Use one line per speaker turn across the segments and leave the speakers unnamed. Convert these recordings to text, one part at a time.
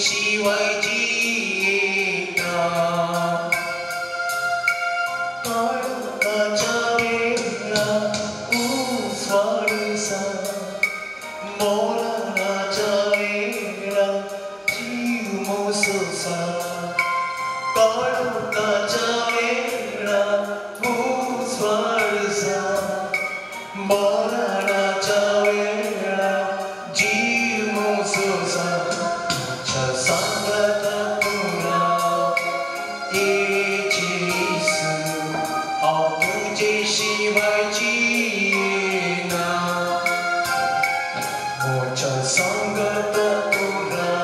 शिवाय जियेना. काळोखाच्या वेळार उजवाडसा, मरणाच्या वेळार जीव मोसोसा. काळोखाच्या वेळार उजवाडसा, मरणाच्या वेळार जीव मोसोसा. तुज्या सांगाता तुरा ए जेसू, हांव तुजे शिवाय जियेना. म्हज्या सांगाता तुरा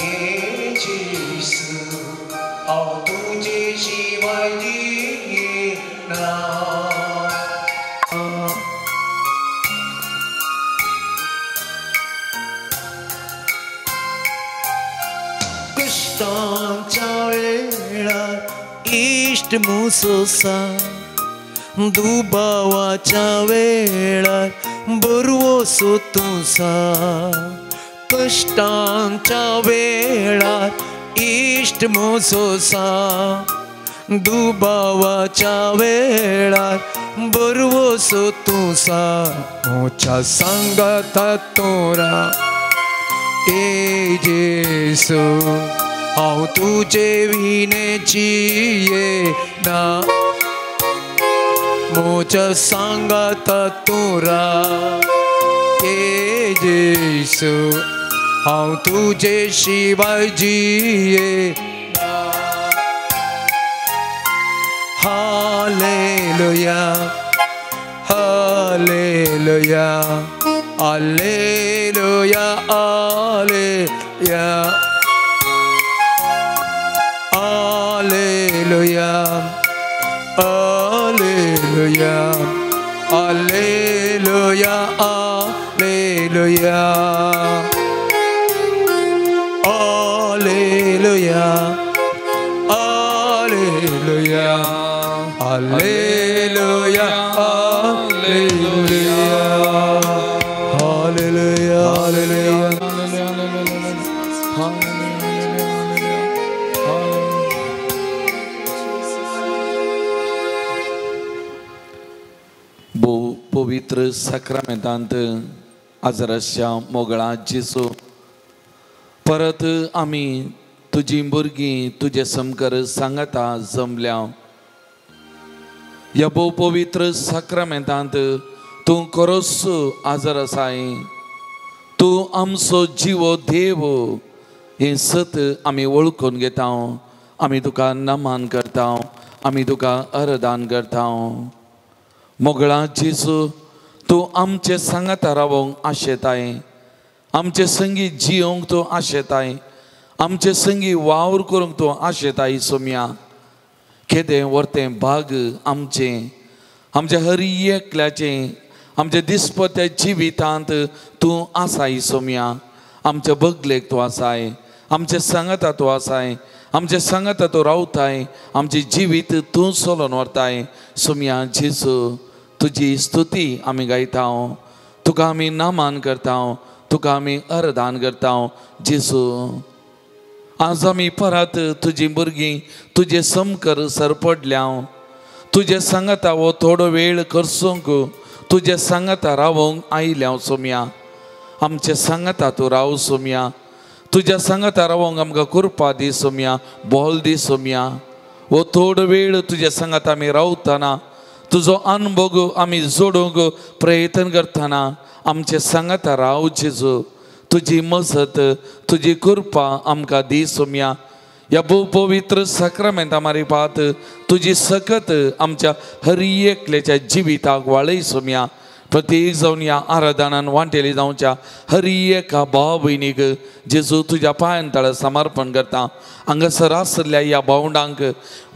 ए जेसू, हांव तुजे शिवाय जियेना. कश्टांच्या वेळार इश्ट मुसोसा, दुबावाच्या वेळार बरवसो तुसा. कश्टांच्या वेळार इश्ट मुसोसा, दुबावाच्या वेळार बरवसो तुसा. म्हज्या सांगाता तोरा ए जेसू, हांव तुजे विणे जियेना. म्हज्या सांगाता तोरा ए जेसू, हांव तुजे शिवाय जियेना. Hallelujah, hallelujah, hallelujah, hallelujah, hallelujah, hallelujah, hallelujah, hallelujah, hallelujah, hallelujah, hallelujah, hallelujah, hallelujah, hallelujah.
भोव पवित्र साक्रामेंतांत आजराच्या मोगळा जेजू, परत आमी तुजी भुरगीं तुजे समकर सांगाता जमल्या. ह्या भोव पवित्र साक्रामेंतांत तूं खरोच आजर आसाय. तूं आमचो जिवो देव हें सत आमी वळखून घेता. आमी तुका नमन करता, आमी तुका अर्दान करता. मोगळा जेजू, तूं आमचे सांगाता रावोंक आशेताय, आमचे संगी जियोंक तूं आशेताय, आमचे संगी वावर करूंक तूं आशेताय. सोम्या केदें वर्तें भाग आमचें, आमच्या हरी एकल्याचें, आमच्या दिसपत्या जिवितांत तूं आसाय. सोम्या आमच्या बगलेक तूं आसाय, आमचे सांगाता तूं आसाय, आमचे सांगाता तूं रावताय, आमचें जिवीत तूं चलोवन व्हरताय. सोम्या जेजू, तुजी स्तुती आमी गायता, तुका आमी नामान करता, तुका आमी अर्दान करता. जेजू, आज आमी परत तुजी भुरगीं तुजे समकर सरपडल्या. तुजे सांगाता हो थोडो वेळ करसूंक तुजे सांगाता रावोंक आयल्या. सोम्या आमचे सांगाता तूं राव. सोम्या तुज्या सांगाता रावोंक आमकां कृपा दी. सोम्या बोल दी. सोम्या हो थोडो वेळ तुज्या सांगाता आमी रावतना, तुजो अनुभव आमी जोडूंक प्रयत्न करतना आमचे सांगाता राव. जेजू, तुजी मजत तुजी कृपा आमकां दी. सोम्या ह्या भोव पवित्र साक्रामेंता मारिफात तुजी सकत आमच्या हरी एकल्याच्या जिविताक वाळय. सोम्या प्रत्येक जावन ह्या आराधनान वांटेली जावच्या हरी एका भाव भयणीक जेजू तुज्या पांयान तळ समर्पण करता. हांगासर आसल्या ह्या भावंडांक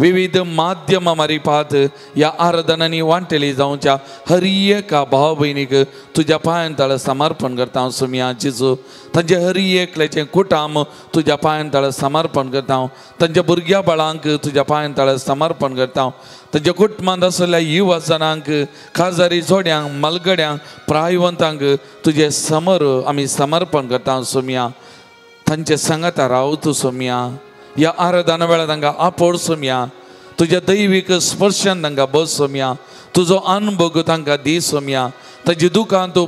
विविध माध्यमां मारिफात ह्या आराधनांनी वांटेली जावच्या हरी एका भाव भयणीक तुज्या पांयान तळ समर्पण करता. सोम्या जेजू, तांचे हरी एकल्याचें कुटाम तुज्या पांयान तळ समर्पण करता. तांच्या भुरग्या बाळांक तुज्या पांयान तळ समर्पण करता. तांच्या कुटुंबांत आसल्या युवा जणांक, खाजारी जोड्यांक, मालगड्यांक, प्रायवंतांक तुजें समर आमी समर्पण करता. सोम्या तांचे सांगाता राव तूं सोमया ह्या आराधना वेळार तांकां आपोड सोमया तुज्या दैवीक स्पर्शान तांकां बस सोमया तुजो अनुभव तांकां दी सोमया तांची दुकान तूं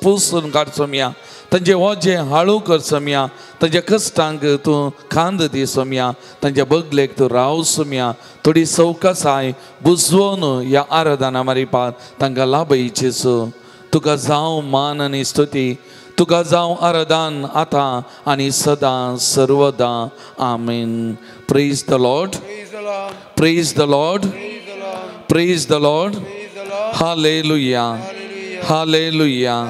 पुसून काड सोमया तांचे वजें हाळू कर सोमया तांच्या कश्टांक तूं खांद दी सोमया तांच्या बगलेक तूं राव सोमया थोडी सवकासाय बुजवोन ह्या आराधना मारिपात तांकां लाभयचेच तुका जावं मान आनी स्तुती तुका जावं आराधन आतां आनी सदां सर्वदां आमेन. Praise the Lord. Praise the Lord. Praise the Lord. Hallelujah. Hallelujah.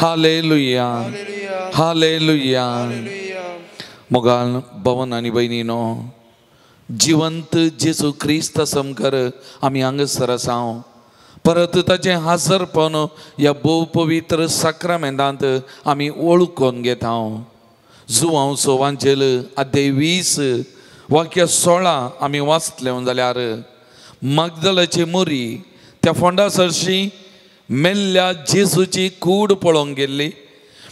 Hallelujah. Hallelujah. मोगाल भवन आनी भयणीनो जिवंत जेजू क्रिस्त समकर आमी हांगासर आसा परत ताचें हाजरपण ह्या भोव पवित्र साक्रामेंतांत आमी वळखून घेता. जुवांव सोवांचेल अध्याय 20 वाक्य 16 आमी वाचले जाल्यार मागदलाची मोरी त्या फोंडा सरशी मेल्ल्या जेजूची कूड पळोवंक गेल्ली.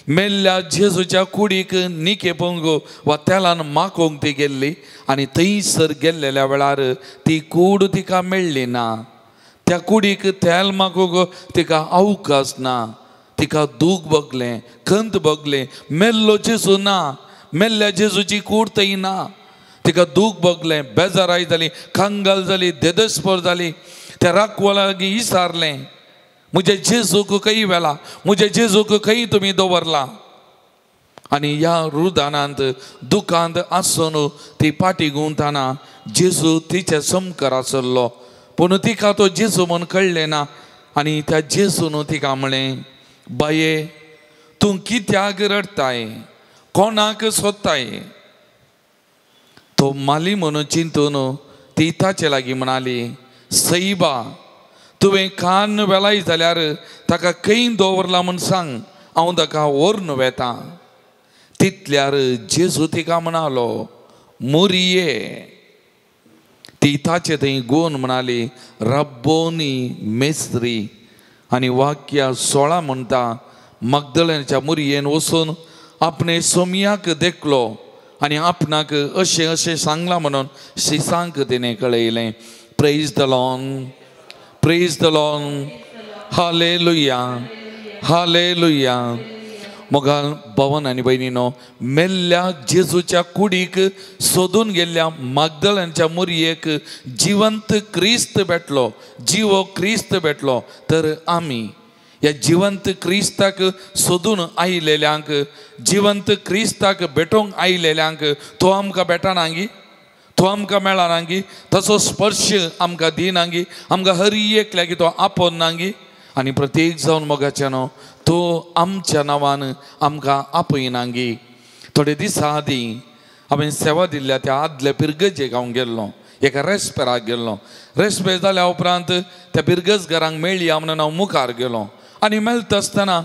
मेल्ल्या जेजूच्या कुडीक निके पोंग वा तेलान माकोंक ती गेल्ली आनी थंयसर गेल्लेल्या वेळार ती कूड तिका मेळ्ळी ना. त्या कुडीक तेल मागूंक तिका अवकाश ना. तिका दूख भोगलें, खंत भोगलें. मेल्लो जेजू ना, मेल्ल्या जेजूची कूड थंय ना. तिका दूख भोगलें, बेजाराय जाली, कंगाल जाली, देदस्पर जाली. त्या राखवाला लागीं विचारलें, म्हज्या जेजूक खंय व्हेला, म्हज्या जेजूक खंय तुमी दवरला? आनी ह्या रुदानांत दुखांत आसून ती फाटी गुंवतना जेजू तिच्या समकार आसलो. पूण तिका तो जेजू म्हूण कळ्ळें ना. आनी त्या जेजून तिका म्हळें, बाये तूं कित्याक रडटाय, कोणाक सोदताय? तो माली म्हणून चिंतून ती ताचे लागीं म्हणाली, सैबा तुवें कान वेलाय जाल्यार ताका खंय दवरला म्हूण सांग, हांव ताका व्हरून वेता. तितल्यार जेजू तिका म्हणालो, मोरये. ती ताचे थंय गोवन म्हणाली, रब्बोनी मेस्त्री. आनी वाक्य 16 म्हणटा, मगदलेनाच्या मुरयेन वचून आपणे सोमयाक देखलो आनी आपणाक अशें अशें सांगलां म्हणून शिसांक तिणें कळयलें. Praise the Lord. Praise the Lord. Hallelujah. Hallelujah. मोगाल भवन आनी भयणीनो मेल्ल्या जेजूच्या कुडीक सोदून गेल्ल्या मागदलांच्या मुरयेक जिवंत क्रिस्त भेटलो, जिवो क्रिस्त भेटलो. तर आमी ह्या जिवंत क्रिस्ताक सोदून आयिल्ल्यांक, जिवंत क्रिस्ताक भेटोवंक आयिल्ल्यांक तो आमकां भेटना गी, तो आमकां मेळना गी, तसो स्पर्श आमकां दिना गी, आमकां हर एकल्याक तो आपोवना गी. आनी प्रत्येक जावन मोगाच्यानो तो आमच्या नांवान आमकां आपयना गी. थोडे दिसां आदीं हांवें सेवा दिल्ल्या त्या आदल्या पिरगजेक हांव गेल्लो, एका रेस्पेराक गेल्लो. रेस्पेर जाल्या उपरांत त्या पिरगजगारांक मेळया म्हणून हांव मुखार गेलो. आनी मेळटा आसतना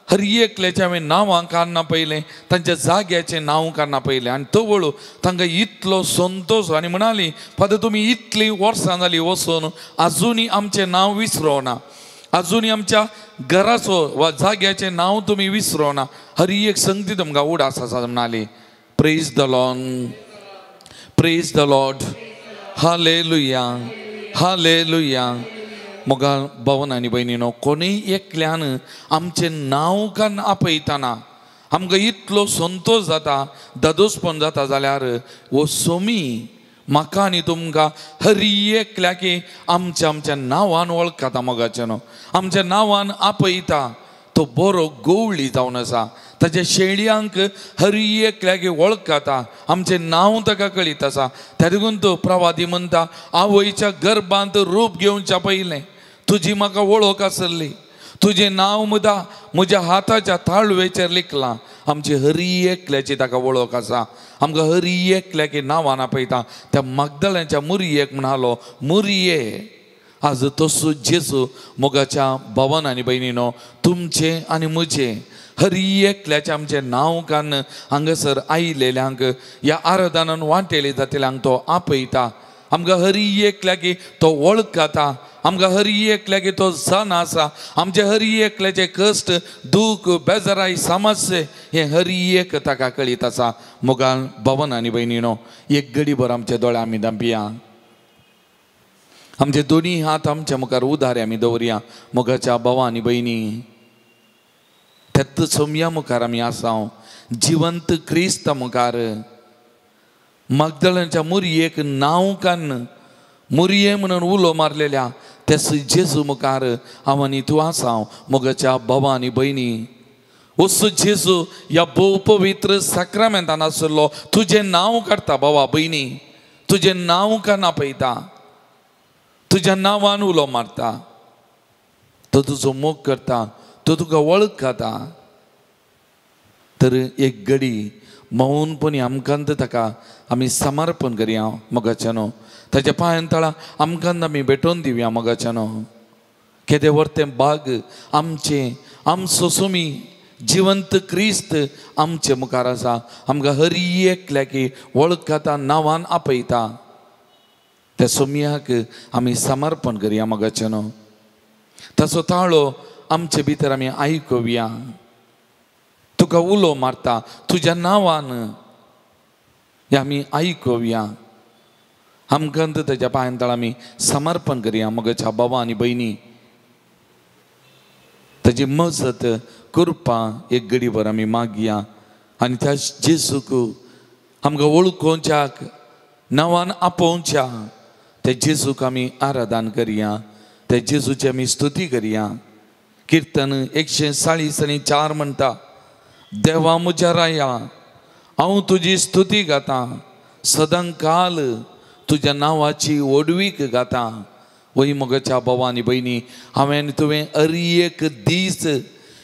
हर एकल्याचें हांवें नांवां काडना पळयलें, तांच्या जाग्याचें नांव काडना पळयलें. आनी तवळ तांकां इतलो संतोश आनी म्हणाली, फादर तुमी इतलीं वर्सां जालीं वचून आजुनूय आमचें नांव विसरोना, आजुनूय आमच्या घराचो वा जाग्याचें नांव तुमी विसरोना. हर एक संगती तुमकां उडास आसा म्हणाली. Praise the Lord. Praise the Lord. Hallelujah. Hallelujah. मोगाल भवन आनी भयणीनो कोणूय एकल्यान आमचें नांव कान आपयतना आमकां इतलो संतोश जाता, दादोसपण जाता जाल्यार हो सोमी म्हाका आनी तुमकां हर एकल्याक आमच्या आमच्या नांवान वळखता मोगाच्यानो, आमच्या नांवान आपयता. तो बरो गोवळी जावन आसा, ताच्या शेळयांक हर एकल्याक वळखता, आमचें नांव ताका कळीत आसा. त्या देखून तो प्रवादी म्हणटा, आवयच्या गर्भांत रूप घेवच्या पयलें तुजी म्हाका वळख आसली, तुजें नांव मुदा म्हज्या हाताच्या ताळवेचेर लिखलां. आमची हर एकल्याची ताका वळख आसा, आमकां हर एकल्याक नांवान आपयता. त्या मागदलांच्या मुरयेक म्हणालो, मुरये. आज तसो जेजू मोगाच्या भवन आनी भयणीनो तुमचें आनी म्हजें हर एकल्याचें आमचें नांव कान्न हांगासर आयिल्ल्यांक ह्या आराधनान वांटेले जातल्यांक तो आपयता. आमकां हर एकल्याक तो वळखता. आमकां हर एकल्याक तो जाण आसा. आमचे हर एकल्याचे कश्ट, दूख, बेजाराय, समस्या हें हर एक ताका कळीत आसा. मोगान भवन आनी भयणीनो, एक घडीभर आमचे दोळे आमी धांपया, आमचे दोनी हात आमच्या मुखार उदारे आमी दवरया. मोगाच्या भावा आनी भयणी, त्याच सोमया मुखार आमी आसा, जिवंत क्रिस्त मुखार. मगदळाच्या मुरयेक नांव कान्न मुरये म्हणून उलो मारलेल्या त्याच जेजू मुखार हांव आनी तूं आसा. मोगाच्या भावा आनी भयणी, वस्तू जेजू ह्या भोव पवित्र साक्रामेंतान आसलो. तुजें नांव काडटा भावा भयणी, तुजें नांव कान्न आपयता, तुज्या नांवान उलो मारता. तो तुजो मोग करता, तो तुका वळखता. तर एक घडी मौनपणी आमकां ताका आमी समर्पण करया मोगाच्यानो. ताच्या पांयान तळा आमकां आमी भेटोवन दिवया मोगाच्यानो. केदें व्हरतें भाग आमचें, आमचो सोमी जिवंत क्रिस्त आमचे मुखार आसा. आमकां हर एकल्याक वळखता, नांवान आपयता. त्या सोमयाक आमी समर्पण करया मोगाच्यानो. ताचो ताळो आमचे भितर आमी आयकुया. तुका उलो मारता तुज्या नांवान, हें आमी आयकुया. आमकां ताच्या पांयान तळा आमी समर्पण करया मोगाच्या बाबा आनी भयणी. ताजी मजत, कृपा एक घडीभर आमी मागया आनी त्या जेजूक आमकां वळखोवच्याक, नांवान आपोवच्या त्या जेजूक आमी आराधन करया, त्या जेजूची आमी स्तुती करया. किर्तन 140:4 म्हणटा, देवा म्हज्या राया, हांव तुजी स्तुती गाता, सदांकाल तुज्या नांवाची व्हडवीक गाता. वय मोगाच्या भावा आनी भयणी, हांवें तुवें हर एक दीस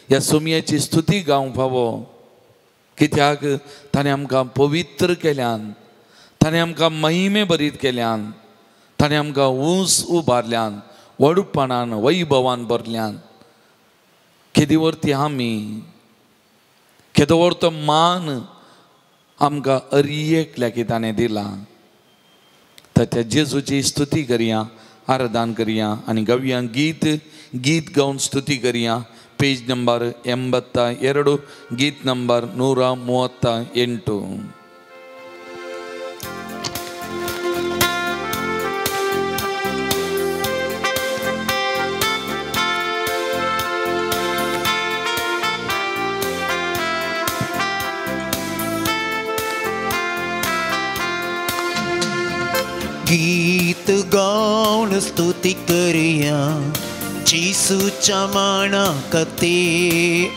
ह्या सोमयाची स्तुती गावंक फावो. कित्याक ताणें आमकां पवित्र केल्यान, ताणें आमकां महिमे भरीत केल्यान, ताणें आमकां ऊंच उबारल्यान, व्हडपणान वैभवान भरल्यान. केदी वरती आमी, केदो व्हरतो मान आमकां हर एकल्याक ताणें दिला. तर त्या जेजूची स्तुती करया, आराधन करया आनी गावया गीत. गीत गावन स्तुती करया. पेज नंबर 82, गीत नंबर 138.
गीत गाऊन स्तुती करया जेजूच्या माना खातीर,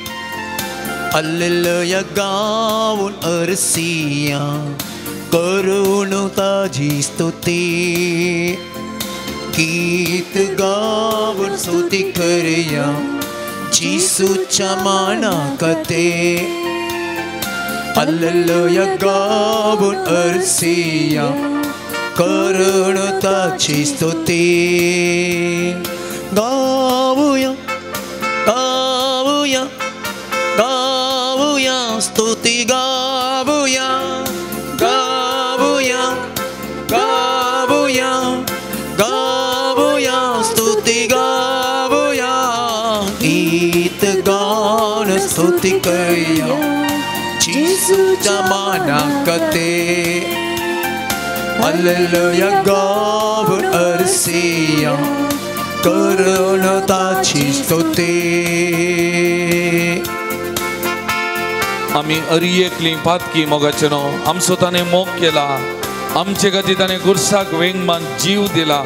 हालेलुया गाऊन अरसिया करून ताजी स्तुती. गीत गाऊन स्तुती करया जेजूच्या माना खातीर, हालेलुया गाऊन अरसिया करून ताची स्तुती. गाऊया गाऊया गाऊया स्तुती गाऊया गाऊया गाऊया गाऊया स्तुती गाऊया. गीत गाऊन स्तुती करया जेजूच्या माना खातीर, हालेलुया गाऊन अरसिया करून ताची स्तुती.
आमी हर एकली पातकी मोगाचेनो, आमचो ताणें मोग केला, आमचे खातीर ताणें गुरसाक वेंगमान जीव दिला,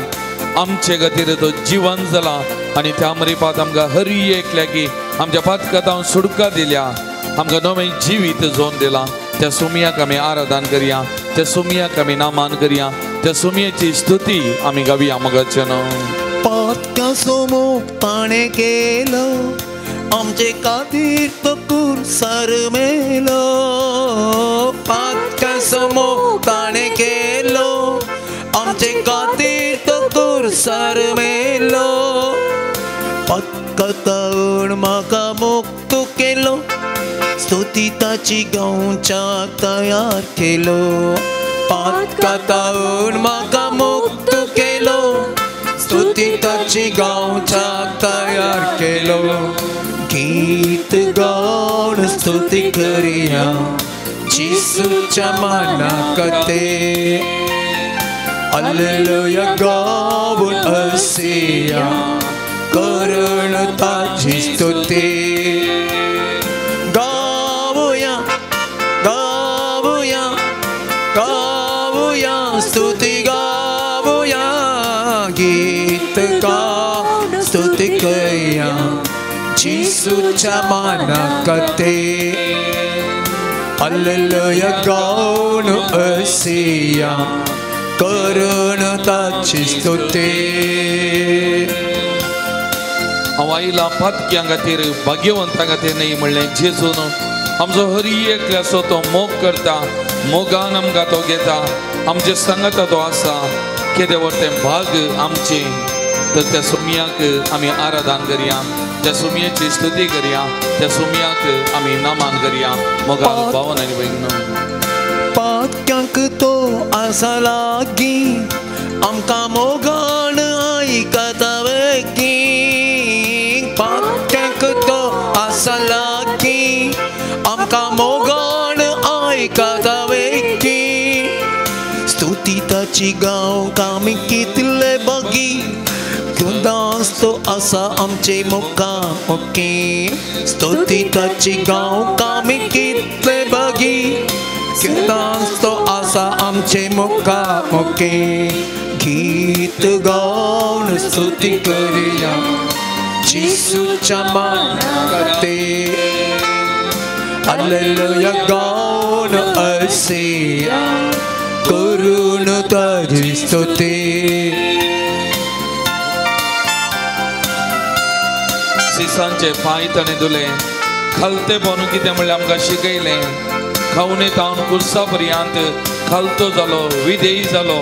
आमचे खातीर तो जिवन जाला आनी त्या मरिपात आमकां हर एकल्याक आमच्या पातकांत सुटका दिल्या, आमकां नवें जिवीत जोन दिलां. त्या सोमयाक आमी आराधन करया, त्या सोमयाक आमी नामान करया, त्या सोमयाची स्तुती आमी गावया मोगाचेनो.
पातकाचो मोग ताणें केलो, आमचे खातीर तो कुर्सार मेलो. पातकाचो मोग ताणें केलो, आमचे खातीर तो कुर्सार मेलो. पातकांतून म्हाका मुक्त केलो, स्तुती ताची गावच्याक तयार केलो. पातकांतून म्हाका मुक्त केलो, स्तुती ताची ताची गावच्याक तयार केलो. गीत गावन स्तुती करया जेजूच्या मानाकते. हालेलुया गावन असिया करण ताची स्तुती. गावया गावया गावया स्तुती गावया. गीत गावन स्तुती करया जेजूच्या मानाकते. हालेलुया गावन असिया करण ताची स्तुती.
हांव आयला पातक्यां खातीर भाग्यवंतां खातीर न्हय म्हणलें जेजून आमचो हरी एकल्याचो तो मोग करता, मोगान आमकां तो घेता, आमचे सांगाता तो आसा. केदें व्हड तें भाग आमचें. तर त्या सुमयाक आमी आराधन करया, त्या सुमयेची स्तुती करया, त्या सुमयाक आमी नामान करया. मोगान भावन आनी भयणीनो,
पातक्यांक तो आसा लागीं, आमकां मोगान आयकता वेगीं. पातक्यांक तो आसा लागीं, आमकां मोगान आयकता वेगीं. स्तुती ताची गावंक आमी कितले बगी, सदांच तो आसा आमचे मुखामुखी. स्तुती ताची गावंक आमी कितले बगी, सदांच तो आसा आमचे मुखामुखी. गीत गावन स्तुती करया जेजूच्या मानाकते. हालेलुया गावन असिया करून ताजी स्तुती.
सिसांचे पांय ताणें धुले, खालते बनू कितें म्हणलें आमकां शिकयलें. खावणे तावन कुर्सा पर्यंत खालतो जालो, विधेयी जालो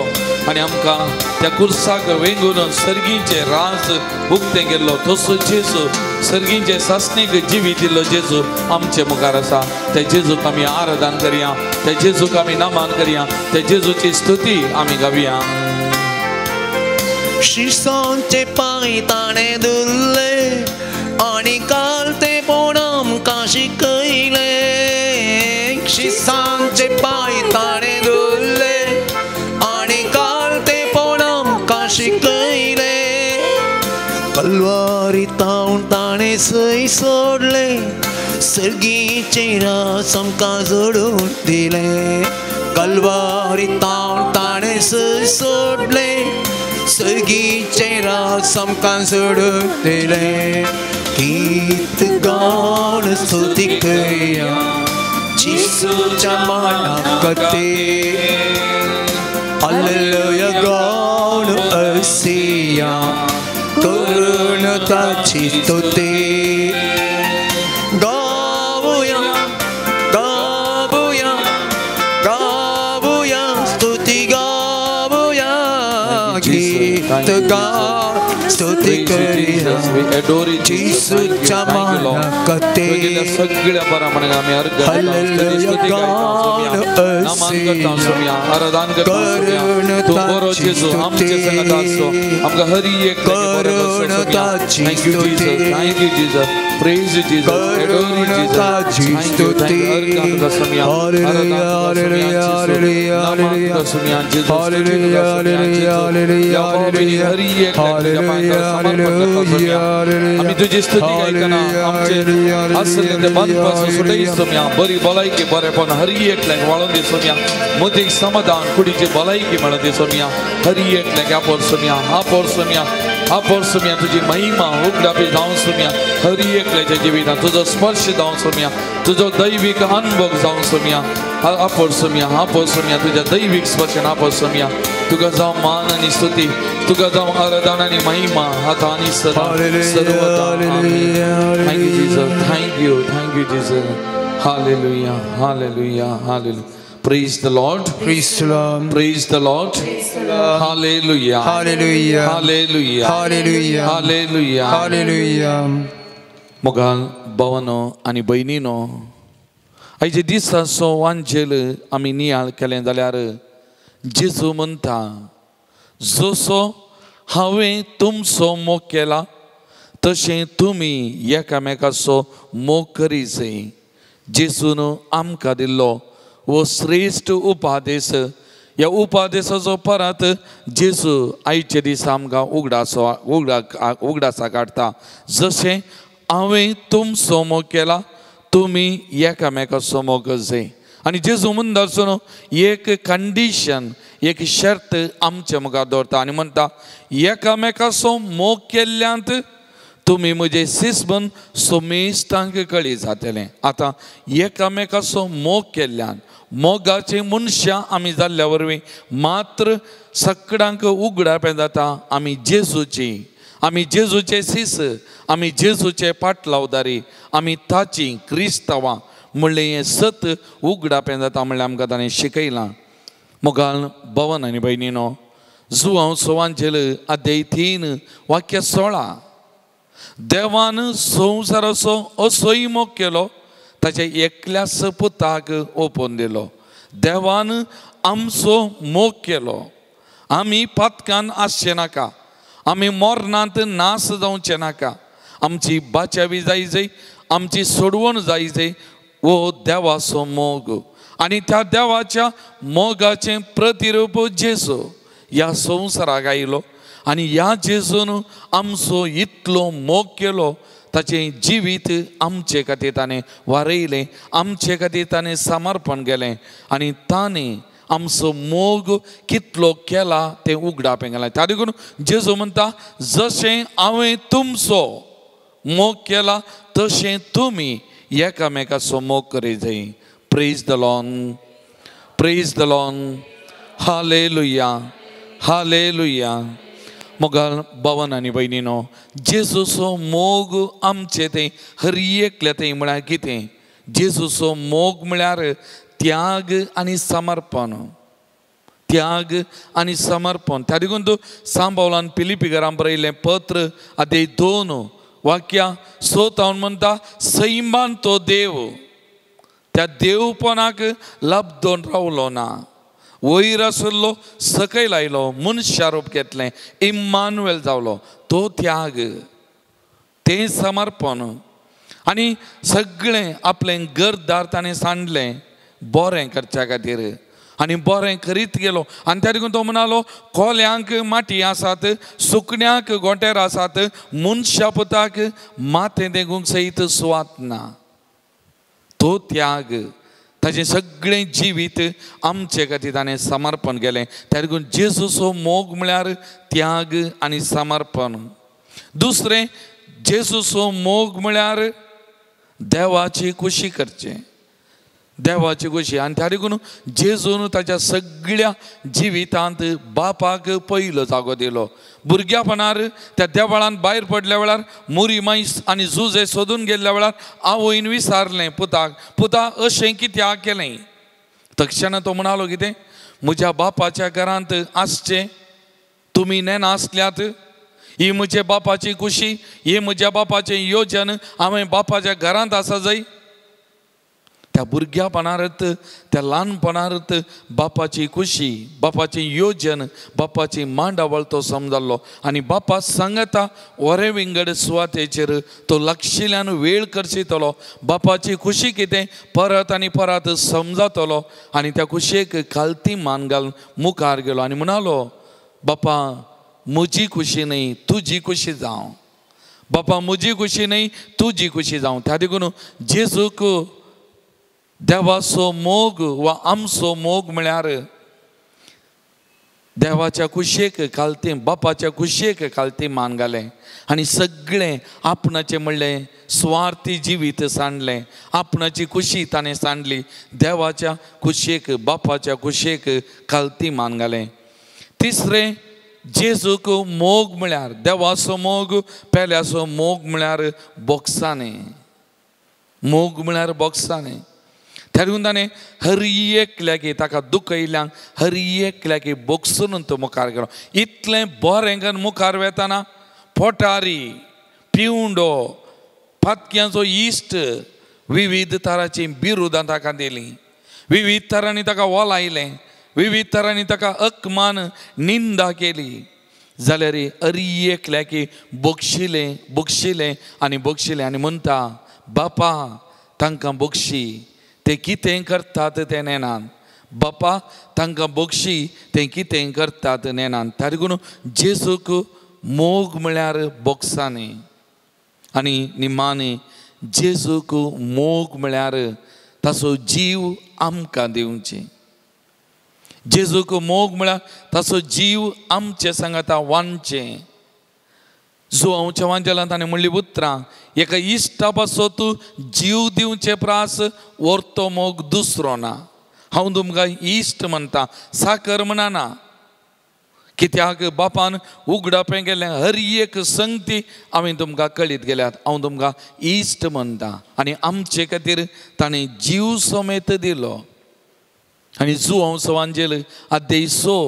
आनी आमकां त्या कुर्साक वेंगून सर्गींचे राज उक्तें केल्लो. तसो जेजू सर्गींचे सासणीक जिवी दिल्लो जेजू आमचे मुखार आसा. त्या जेजूक आमी आराधन करया, त्या जेजूक आमी नामान करया, त्या जेजूची स्तुती आमी गावया.
शिसांचे पांय ताणें धुल्ले आनी कालते पण आमकां शिकयलें. शिसांचे पांय ताणें धुल्ले आनी कालते पण आमकां शिकयलें. कलवारी तावन ताणें सय सोडलें, सर्गीचें रास आमकां जोडून दिलें. कलवारी तावन ताणें सय सोडलें, सर्गीचें रास आमकां जोडून दिलें. गीत गावन स्तुती करया जेजूच्या मानाकते. हालेलुया गावन असिया करून ताची स्तुती. गावया गावया गावया स्तुती गावया. गीत गावन स्तुती करया जेजूच्या मानाकते.
सगळ्या प्रमाणे आमी अर्घ नामान करता सोम्या, आराधन करता सोम्या. तूं बरो जेजू आमचे संगत आसचो, आमकां हरी एक बरो Saumya. Thank you Jesus, thank you Jesus, praise you Jesus, adore you Jesus. Thank you, thank you. अर्घ तुका सोम्या, आराधन तुका सोम्या जेजू, नामान तुका सोम्या जेजू, स्तुती तुका सोम्या जेजू. ह्या भावांनी हरी एक तुज्या पांयांक समर्पण करता सोम्या. आमी तुजी स्तुती गायतना आमचे आसले ते बांदपासून सुटय सोम्या. बरी भलायकी बरेपण हरी एकल्याक वाळून दी सोम्या. मदीक समाधान कुडीची भलायकी मेळून दी सोम्या. हरी एकल्याक आपोर सोम्या, आपोर सोम्या, आपोर सोम्या. तुजी महिमा उगडापी जावन सोम्या. हरी एकल्याच्या जिवितांत तुजो स्पर्श जावन सोम्या, तुजो दैवीक अनुभव जावन सोम्या. आपोर सोम्या, आपोर सोम्या, तुज्या दैवीक स्पर्शान आपोर सोम्या. तुका जावं मान आनी स्तुती, तुका जावं आराधना आनी महिमा आतां आनी सदां सर्वदा. आमेन. Thank you Jesus, thank you, thank you Jesus. Hallelujah, hallelujah, hallelujah. Praise the Lord.
Praise the Lord.
Praise the Lord. Hallelujah.
Hallelujah.
Hallelujah.
Hallelujah.
Hallelujah.
Hallelujah.
मोगाल भावानो आनी भयणीनो, आयचे दिसाचो वांजेल आमी नियाळ केलें जाल्यार जेजू म्हणटा, जसो हांवें तुमचो मोग केला तशें तुमी एकामेकाचो मोग करी जाय. जेजून आमकां दिल्लो हो श्रेश्ठ उपादेश. ह्या उपादेशाचो परत जेजू आयचे दिसा आमकां उगडासा काडटा. जशें हांवें तुमचो मोग केला तुमी एकामेकाचो मोग जाय. आनी जेजू म्हणटा आसून एक कंडिशन, एक शर्त आमचे मुखार दवरता आनी म्हणटा एकामेकाचो मोग केल्ल्यांत तुमी म्हजे शिसबन सोमेस्तांक कळी जातलें. आतां एकामेकाचो मोग केल्ल्यान मोगाची मनशां आमी जाल्ल्या वरवीं मात्र सगळ्यांक उगडापें जाता आमी जेजूची, आमी जेजूचे शिस, आमी जेजूचे पाटलावदारी, आमी ताची क्रिस्तांवां म्हणलें हें सत उगडापें जाता म्हणल्यार आमकां ताणें शिकयलां. मोगाल भवन आनी भयणीनो, जुवांव सोवांचेल अध्याय 3 वाक्य 16, देवान संवसाराचो असोय मोग केलो ताच्या एकल्याच पुताक ओपून दिलो. देवान आमचो मोग केलो. आमी पातकान आसचे नाका, आमी मरणांत नास जावचे नाका, आमची बाचावी जाय जाय, आमची सोडवण जाय जाय, हो देवाचो मोग. आनी त्या देवाच्या मोगाचें प्रतिरूप जेजू ह्या संवसाराक आयलो आनी ह्या जेजून आमचो इतलो मोग केलो, ताचें जिवीत आमचे खातीर ताणें वारयलें, आमचे खातीर ताणें समर्पण केलें आनी ताणें आमचो मोग कितलो केला तें उगडापें केलें. त्या देखून जेजू म्हणटा जशें हांवें तुमचो मोग केला तशें तुमी एकामेकाचो मोग करी जाय. Praise the Lord, praise the Lord, hallelujah, hallelujah. मोगाल भवन आनी भयणीनो, जेजूचो मोग आमचे तें हर एकल्या तें म्हळ्यार कितें? जेजूचो मोग म्हळ्यार त्याग आनी समर्पण, त्याग आनी समर्पण. त्या देखून तूं सांबावलान पिलिपी घरान बरयलें पत्र अध्याय 2 वाक्या 6 म्हणटा सैमान तो देव त्या देवपणाक लब्दोन रावलो ना, वयर आसलो सकयल आयलो, मनशारूप घेतलें, इम्मानुएल जावलो. तो त्याग, तें समर्पण आनी सगळें आपलें घरदार ताणें सांडलें बरें करच्या खातीर आनी बरें करीत गेलो. आनी त्या देखून तो म्हणालो कोल्यांक माटी आसात, सुकण्यांक गोंटेर आसात, मनशा पुताक माथें तेंकूंक सयत सुवात ना. तो त्याग, ताचें सगळें जिवीत आमचे खातीर ताणें समर्पण केलें. त्या देखून जेजूचो मोग म्हळ्यार त्याग आनी समर्पण. दुसरें, जेजूचो मोग म्हळ्यार देवाची खुशी करचें, देवाची खुशी. आनी त्या देखून जेजून ताच्या सगळ्या जिवितांत बापाक पयलो जागो दिलो. भुरग्यापणार त्या देवळान भायर पडल्या वेळार मुरी मायस आनी जुजे सोदून गेल्ल्या वेळार आवयन विचारलें पुताक, पुता अशें कित्याक केलें? तक्षणा तो म्हणालो कितें, म्हज्या बापाच्या घरांत आसचें तुमी नेना आसल्यात, ही म्हज्या बापाची खुशी, ही म्हज्या बापाचें योजन, हांवें बापाच्या घरांत आसा जाय. त्या भुरग्यापणारत, त्या ल्हानपणारत बापाची खुशी, बापाचें योजन, बापाची मांडावळ तो समजालो आनी बापा सांगता वरे विंगड सुवातेचेर तो लागशिल्ल्यान वेळ करशितलो, बापाची खुशी कितें परत आनी परत समजातलो आनी त्या खुशयेक खालती मान घालून मुखार गेलो आनी म्हणालो बापा म्हजी खुशी न्हय तुजी खुशी जावं, बापा म्हजी खुशी न्हय तुजी खुशी जावं. त्या देखून जेजूक देवाचो मोग वा आमचो मोग म्हळ्यार देवाच्या खुशयेक खालती, बापाच्या खुशयेक खालती मान घालें आनी सगळें आपणाचें म्हणलें सुवार्थी जिवीत सांडलें, आपणाची खुशी ताणें सांडली, देवाच्या खुशयेक बापाच्या खुशयेक खालती मान घालें. तिसरें, जेजूक मोग म्हळ्यार देवाचो मोग, पेल्याचो मोग म्हळ्यार बोगसाणें, मोग म्हळ्यार बोगसाणें. त्या देखून ताणें हर एकल्याक ताका दुखयल्यांक हर एकल्याक बोगसून तो मुखार गेलो. इतलें बरें करून मुखार वेतना पोटारी, पिवंडो, पातक्यांचो इश्ट, विविध तरांची बिरुदां ताका दिलीं, विविध तरांनी ताका वोलायलें, विविध तरांनी ताका अकमान निंदा केली. जाल्यार अरी एकल्याक बक्षिलें बक्षिलें आनी बक्षिलें आनी म्हणटा बापा तांकां बक्षी ते कितें करतात तें नेनान, बापा तांकां बक्षी ते कितें करतात नेनान. ताका जेजूक मोग म्हळ्यार बोक्सांनी आनी निमाणी जेजूक मोग म्हळ्यार ताचो जीव आमकां दिवचे. जेजूक मोग म्हळ्यार ताचो जीव आमचे सांगाता वांचें. जो हांवच्या वांजेलांत ताणें म्हणली उतरां एका इश्टा पासत जीव दिवचे प्रास व्हरतो मोग दुसरो ना. हांव तुमकां इश्ट म्हणटा, साकर म्हणना. कित्याक बापान उगडापें केलें हर एक संगती हांवें तुमकां कळीत गेल्यात. हांव तुमकां इश्ट म्हणटा आनी आमचे खातीर ताणें जीव समेत दिलो. आनी जुवांव सवांजेल अध्याय 6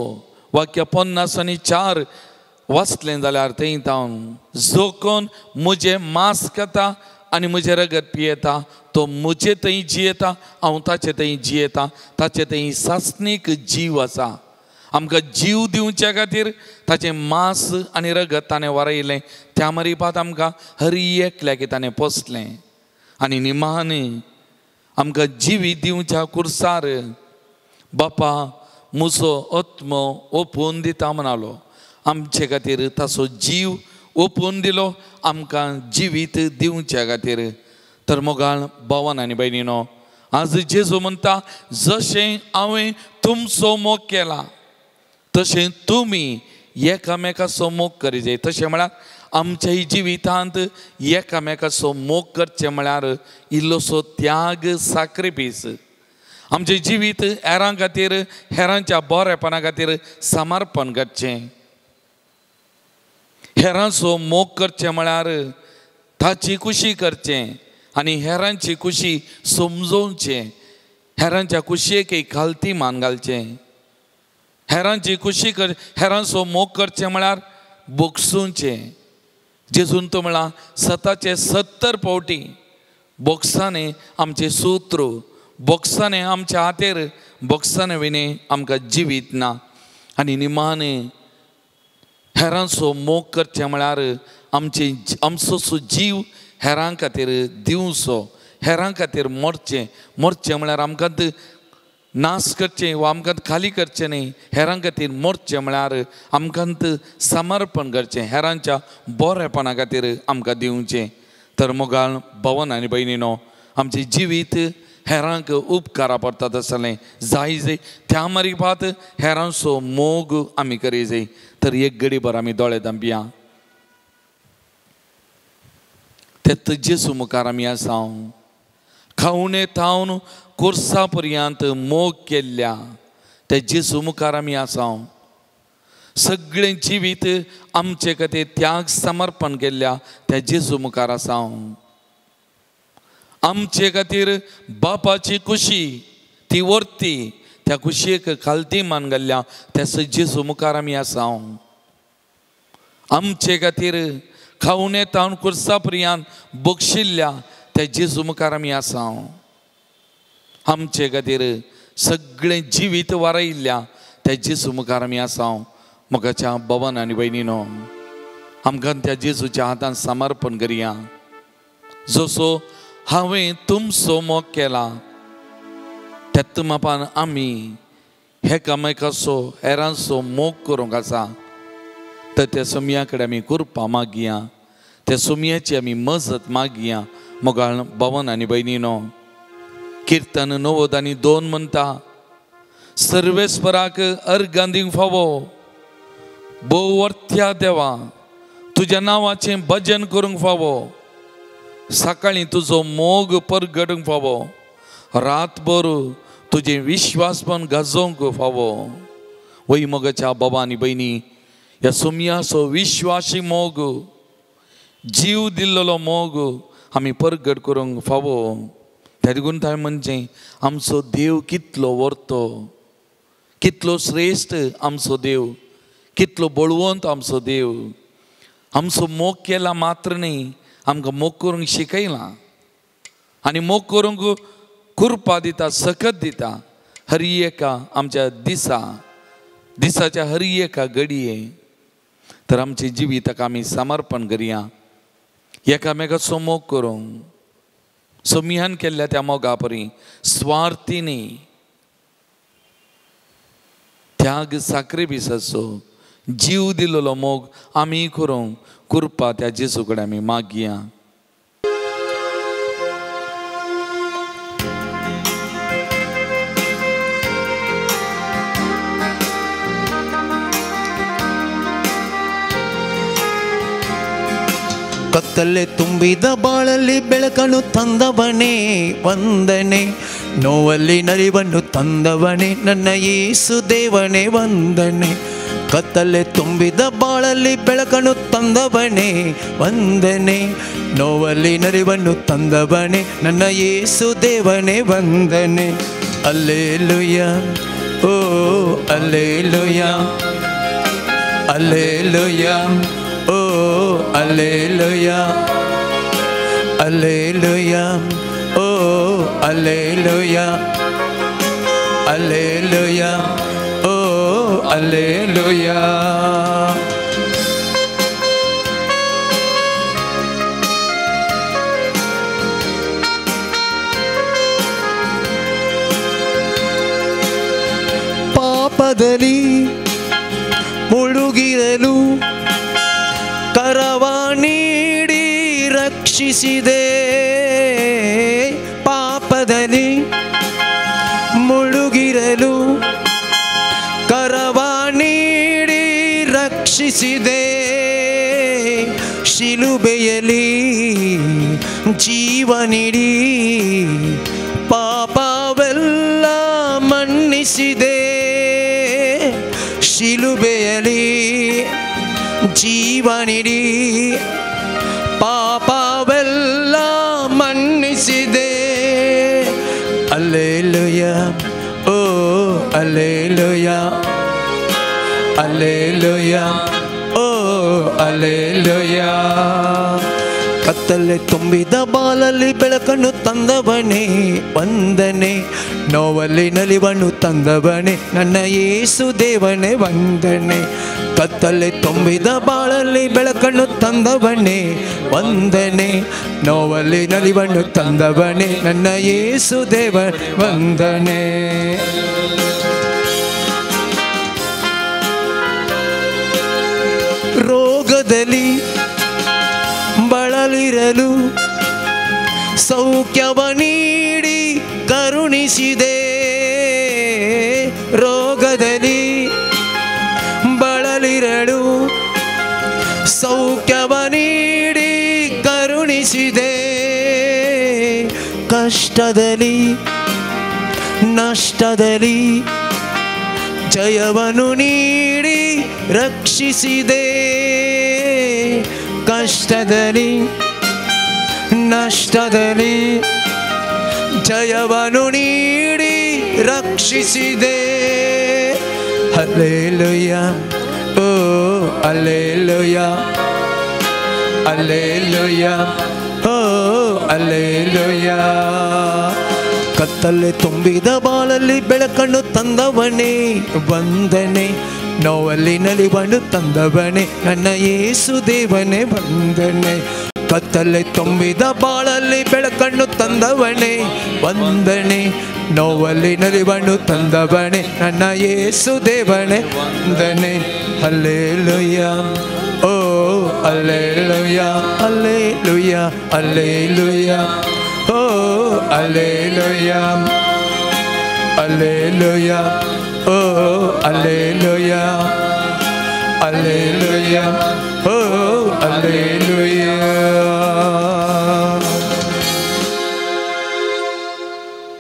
वाक्य 54 वाचलें जाल्यार थंय तावन जो कोण म्हजें मांस खाता आनी म्हजें रगत पियेता तो म्हजे थंय जियेता, हांव ताचे थंय जियेता, ताचे थंय सासणीक जीव आसा. आमकां जीव दिवच्या खातीर ताचें मांस आनी रगत ताणें वारयलें. त्या मरिपात आमकां हर एकल्याक ताणें पोसलें आनी निमाणी आमकां जिवीत दिवच्या कुर्सार बापा म्हजो आत्मो ओपून दिता म्हणालो. आमचे खातीर ताचो जीव ओपून दिलो आमकां जिवीत दिवच्या खातीर. तर मोगाळ भावान आनी भयणीनो, आज जेजू म्हणटा जशें हांवें तुमचो मोग केला तशें तुमी एकामेकाचो मोग करीत. तशें म्हळ्यार आमच्या जिवितांत एकामेकाचो मोग करचें म्हळ्यार इल्लोसो त्याग, साक्रिफीस. आमचें जिवीत हेरां खातीर, हेरांच्या बरेपणा खातीर समर्पण करचें. हेरांचो मोग करचें म्हळ्यार ताची खुशी करचें आनी हेरांची खुशी समजोवचें. हेरांच्या खुशयेक एक खालती मान घालचें. हेरांची खुशी कर, हेरांचो मोग करचें म्हळ्यार बोगसुचें. जेजून तो म्हळां सताचे 70 फावटी बोक्सांनी आमचें सूत्र, बोक्सांनी आमच्या हातेर, बोक्सांनी विणे आमकां जिवीत ना. आनी निमाणे हेरांचो मोग करचें म्हळ्यार आमचे आमचो सो जीव हेरां खातीर दिवचो, हेरां खातीर मरचें. मरचें म्हळ्यार आमकां नाश करचें वा आमकां खाली करचें न्ही. हेरां खातीर मरचें म्हळ्यार आमकां समर्पण करचें, हेरांच्या बरेपणा खातीर आमकां दिवचें. तर मोगाळ भावन आनी भयणीनो, आमचें जिवीत हेरांक उपकारा पडटा तसलें जाय जाय त्या मरिपात हेरांचो मोग आमी करी जाय. तर एक गडीभर आमी दोळे धांपया. तेत जेजू मुखार आमी आसा. खावणे थावन कोर्सा पर्यंत मोग केल्ल्या त्या जेजू मुखार आमी आसा. सगळें जिवीत आमचे खातीर त्याग समर्पण केल्ल्या त्या जेजू मुखार आसा. आमचे खातीर बापाची खुशी ती व्हरती त्या खुशयेक खालती मान घाल्ल्या त्या जेजू मुखार आमी आसा. आमचे खातीर खावणे तावन कुर्सा पर्यंत बक्षिल्ल्या त्या जेजू मुखार आमी आसा. आमचे खातीर सगळें जिवीत वारयिल्ल्या त्या जेजू मुखार आमी आसा. मोगाच्या भवन आनी भयणीनो, आमकां त्या जेजूच्या हातान समर्पण करया. जसो हांवें तुमचो मोग केला त्यात मापान आमी एकामेकाचो हेरांचो मोग करूंक आसा. तर त्या सोमया कडेन आमी कृपा मागया, त्या सोमयाची आमी मजत मागया. मोगाळ भवन आनी भयणीनो, किर्तन 92 म्हणटा सर्वेस्पराक अर्गां दिवंक फावो, भोव वर्थ्या देवा तुज्या नांवाचें भजन करूंक फावो, सकाळीं तुजो मोग परगटूंक फावो, रातभर तुजें विश्वासपण गाजोवंक फावो. वय मोगाच्या बाबा आनी भयणी, ह्या सोमयाचो विश्वासी मोग, जीव दिल्लो मोग आमी परगट करूंक फावो. त्या देखून ताणें म्हणजे आमचो देव कितलो व्हरतो, कितलो श्रेश्ठ आमचो देव, कितलो बळवंत आमचो देव. आमचो मोग केला मात्र न्ही, आमकां मोग करूंक शिकयला आनी मोग करूंक कृपा दिता, सकत दिता. हर एका आमच्या दिसा दिसाच्या हर एका घडये. तर आमचे जिविताक आमी समर्पण करया, एकामेकाचो मोग करूंक सोमियान केल्ल्या त्या मोगा परी स्वार्थी न्ही, त्याग साक्रिफिसाचो जीव दिल्लो मोग आमी करूंक कृपा त्या जेजू कडेन आमी मागया.
ಕತ್ತಲೆ ತುಂಬಿದ ಬಾಳಲ್ಲಿ ಬೆಳಕನ್ನು ತಂದವನೇ ವಂದನೆ, ನೋವಲ್ಲಿ ನಲಿವನ್ನು ತಂದವನೇ ನನ್ನ ಯೇಸು ದೇವನೇ ವಂದನೆ. ಕತ್ತಲೆ ತುಂಬಿದ ಬಾಳಲ್ಲಿ ಬೆಳಕನ್ನು ತಂದವನೇ ವಂದನೆ, ನೋವಲ್ಲಿ ನಲಿವನ್ನು ತಂದವನೇ ನನ್ನ ಯೇಸು ದೇವನೇ ವಂದನೆ. Alleluia, oh alleluia, alleluia, oh alleluia, alleluia, oh alleluia, alleluia, oh alleluia. ಪಾಪದಲ್ಲಿ ಮುಳುಗಿರಲು ಕರವ ನೀಡಿ ರಕ್ಷಿಸಿದೆ, ಪಾಪದಲ್ಲಿ ಮುಳುಗಿರಲು ಕರವ ನೀಡಿ ರಕ್ಷಿಸಿದೆ, ಶಿಲುಬೆಯಲ್ಲಿ ಜೀವ ನೀಡಿ ಪಾಪವೆಲ್ಲ ಮನ್ನಿಸಿದೆ, ಶಿಲುಬೆಯಲ್ಲಿ ಜೀವ ನೀಡಿ ಪಾಪವೆಲ್ಲ ಮನ್ನಿಸಿದೆ. Alleluia, oh alleluia, alleluia, oh alleluia. ಕತ್ತಲೆ ತುಂಬಿದ ಬಾಲಲ್ಲಿ ಬೆಳಕನ್ನು ತಂದವನೇ ವಂದನೆ, ನೋವಲ್ಲಿ ನಲಿವನ್ನು ತಂದವನೇ ನನ್ನ ಯೇಸು ದೇವನೇ ವಂದನೆ. ಕತ್ತಲೆ ತುಂಬಿದ ಬಾಳಲ್ಲಿ ಬೆಳಕನ್ನು ತಂದವನೇ ವಂದನೆ, ನೋವಲ್ಲಿ ನಲಿವನ್ನು ತಂದವನೇ ನನ್ನ ಯೇಸು ದೇವ ವಂದನೆ. ರೋಗದಲ್ಲಿ ಬಳಲಿರಲು ಸೌಖ್ಯವ ನೀಡಿ ಕರುಣಿಸಿದೆ, ರೋಗದಲ್ಲಿ ಬಳಲಿರಲು ಸೌಖ್ಯವ ನೀಡಿ ಕರುಣಿಸಿದೆ, ಕಷ್ಟದಲ್ಲಿ ನಷ್ಟದಲ್ಲಿ ಜಯವನ್ನು ನೀಡಿ ರಕ್ಷಿಸಿದೆ, ಕಷ್ಟದಲ್ಲಿ ನಷ್ಟದಲ್ಲಿ ಜಯವನ್ನು ನೀಡಿ ರಕ್ಷಿಸಿದೆ. Alleluia, oh alleluia, alleluia, oh alleluia. ಕತ್ತಲೆ ತುಂಬಿದ ಬಾಳಲ್ಲಿ ಬೆಳಕನ್ನು ತಂದವನೇ ವಂದನೆ, ನೋವಲ್ಲಿ ನಲಿವನ್ನು ತಂದವನೇ ನನ್ನ ಯೇಸು ದೇವನೇ ವಂದನೆ. ಕತ್ತಲೆ ತುಂಬಿದ ಬಾಳಲ್ಲಿ ಬೆಳಕನ್ನು ತಂದವನೇ ವಂದನೆ, ನೋವಲ್ಲಿ ನಲಿವನ್ನು ತಂದವನೇ ನನ್ನ ಯೇಸು ದೇವನೇ ವಂದನೆ. Alleluia, oh alleluia, alleluia, alleluia, oh alleluia, alleluia, oh alleluia, alleluia, oh alleluia.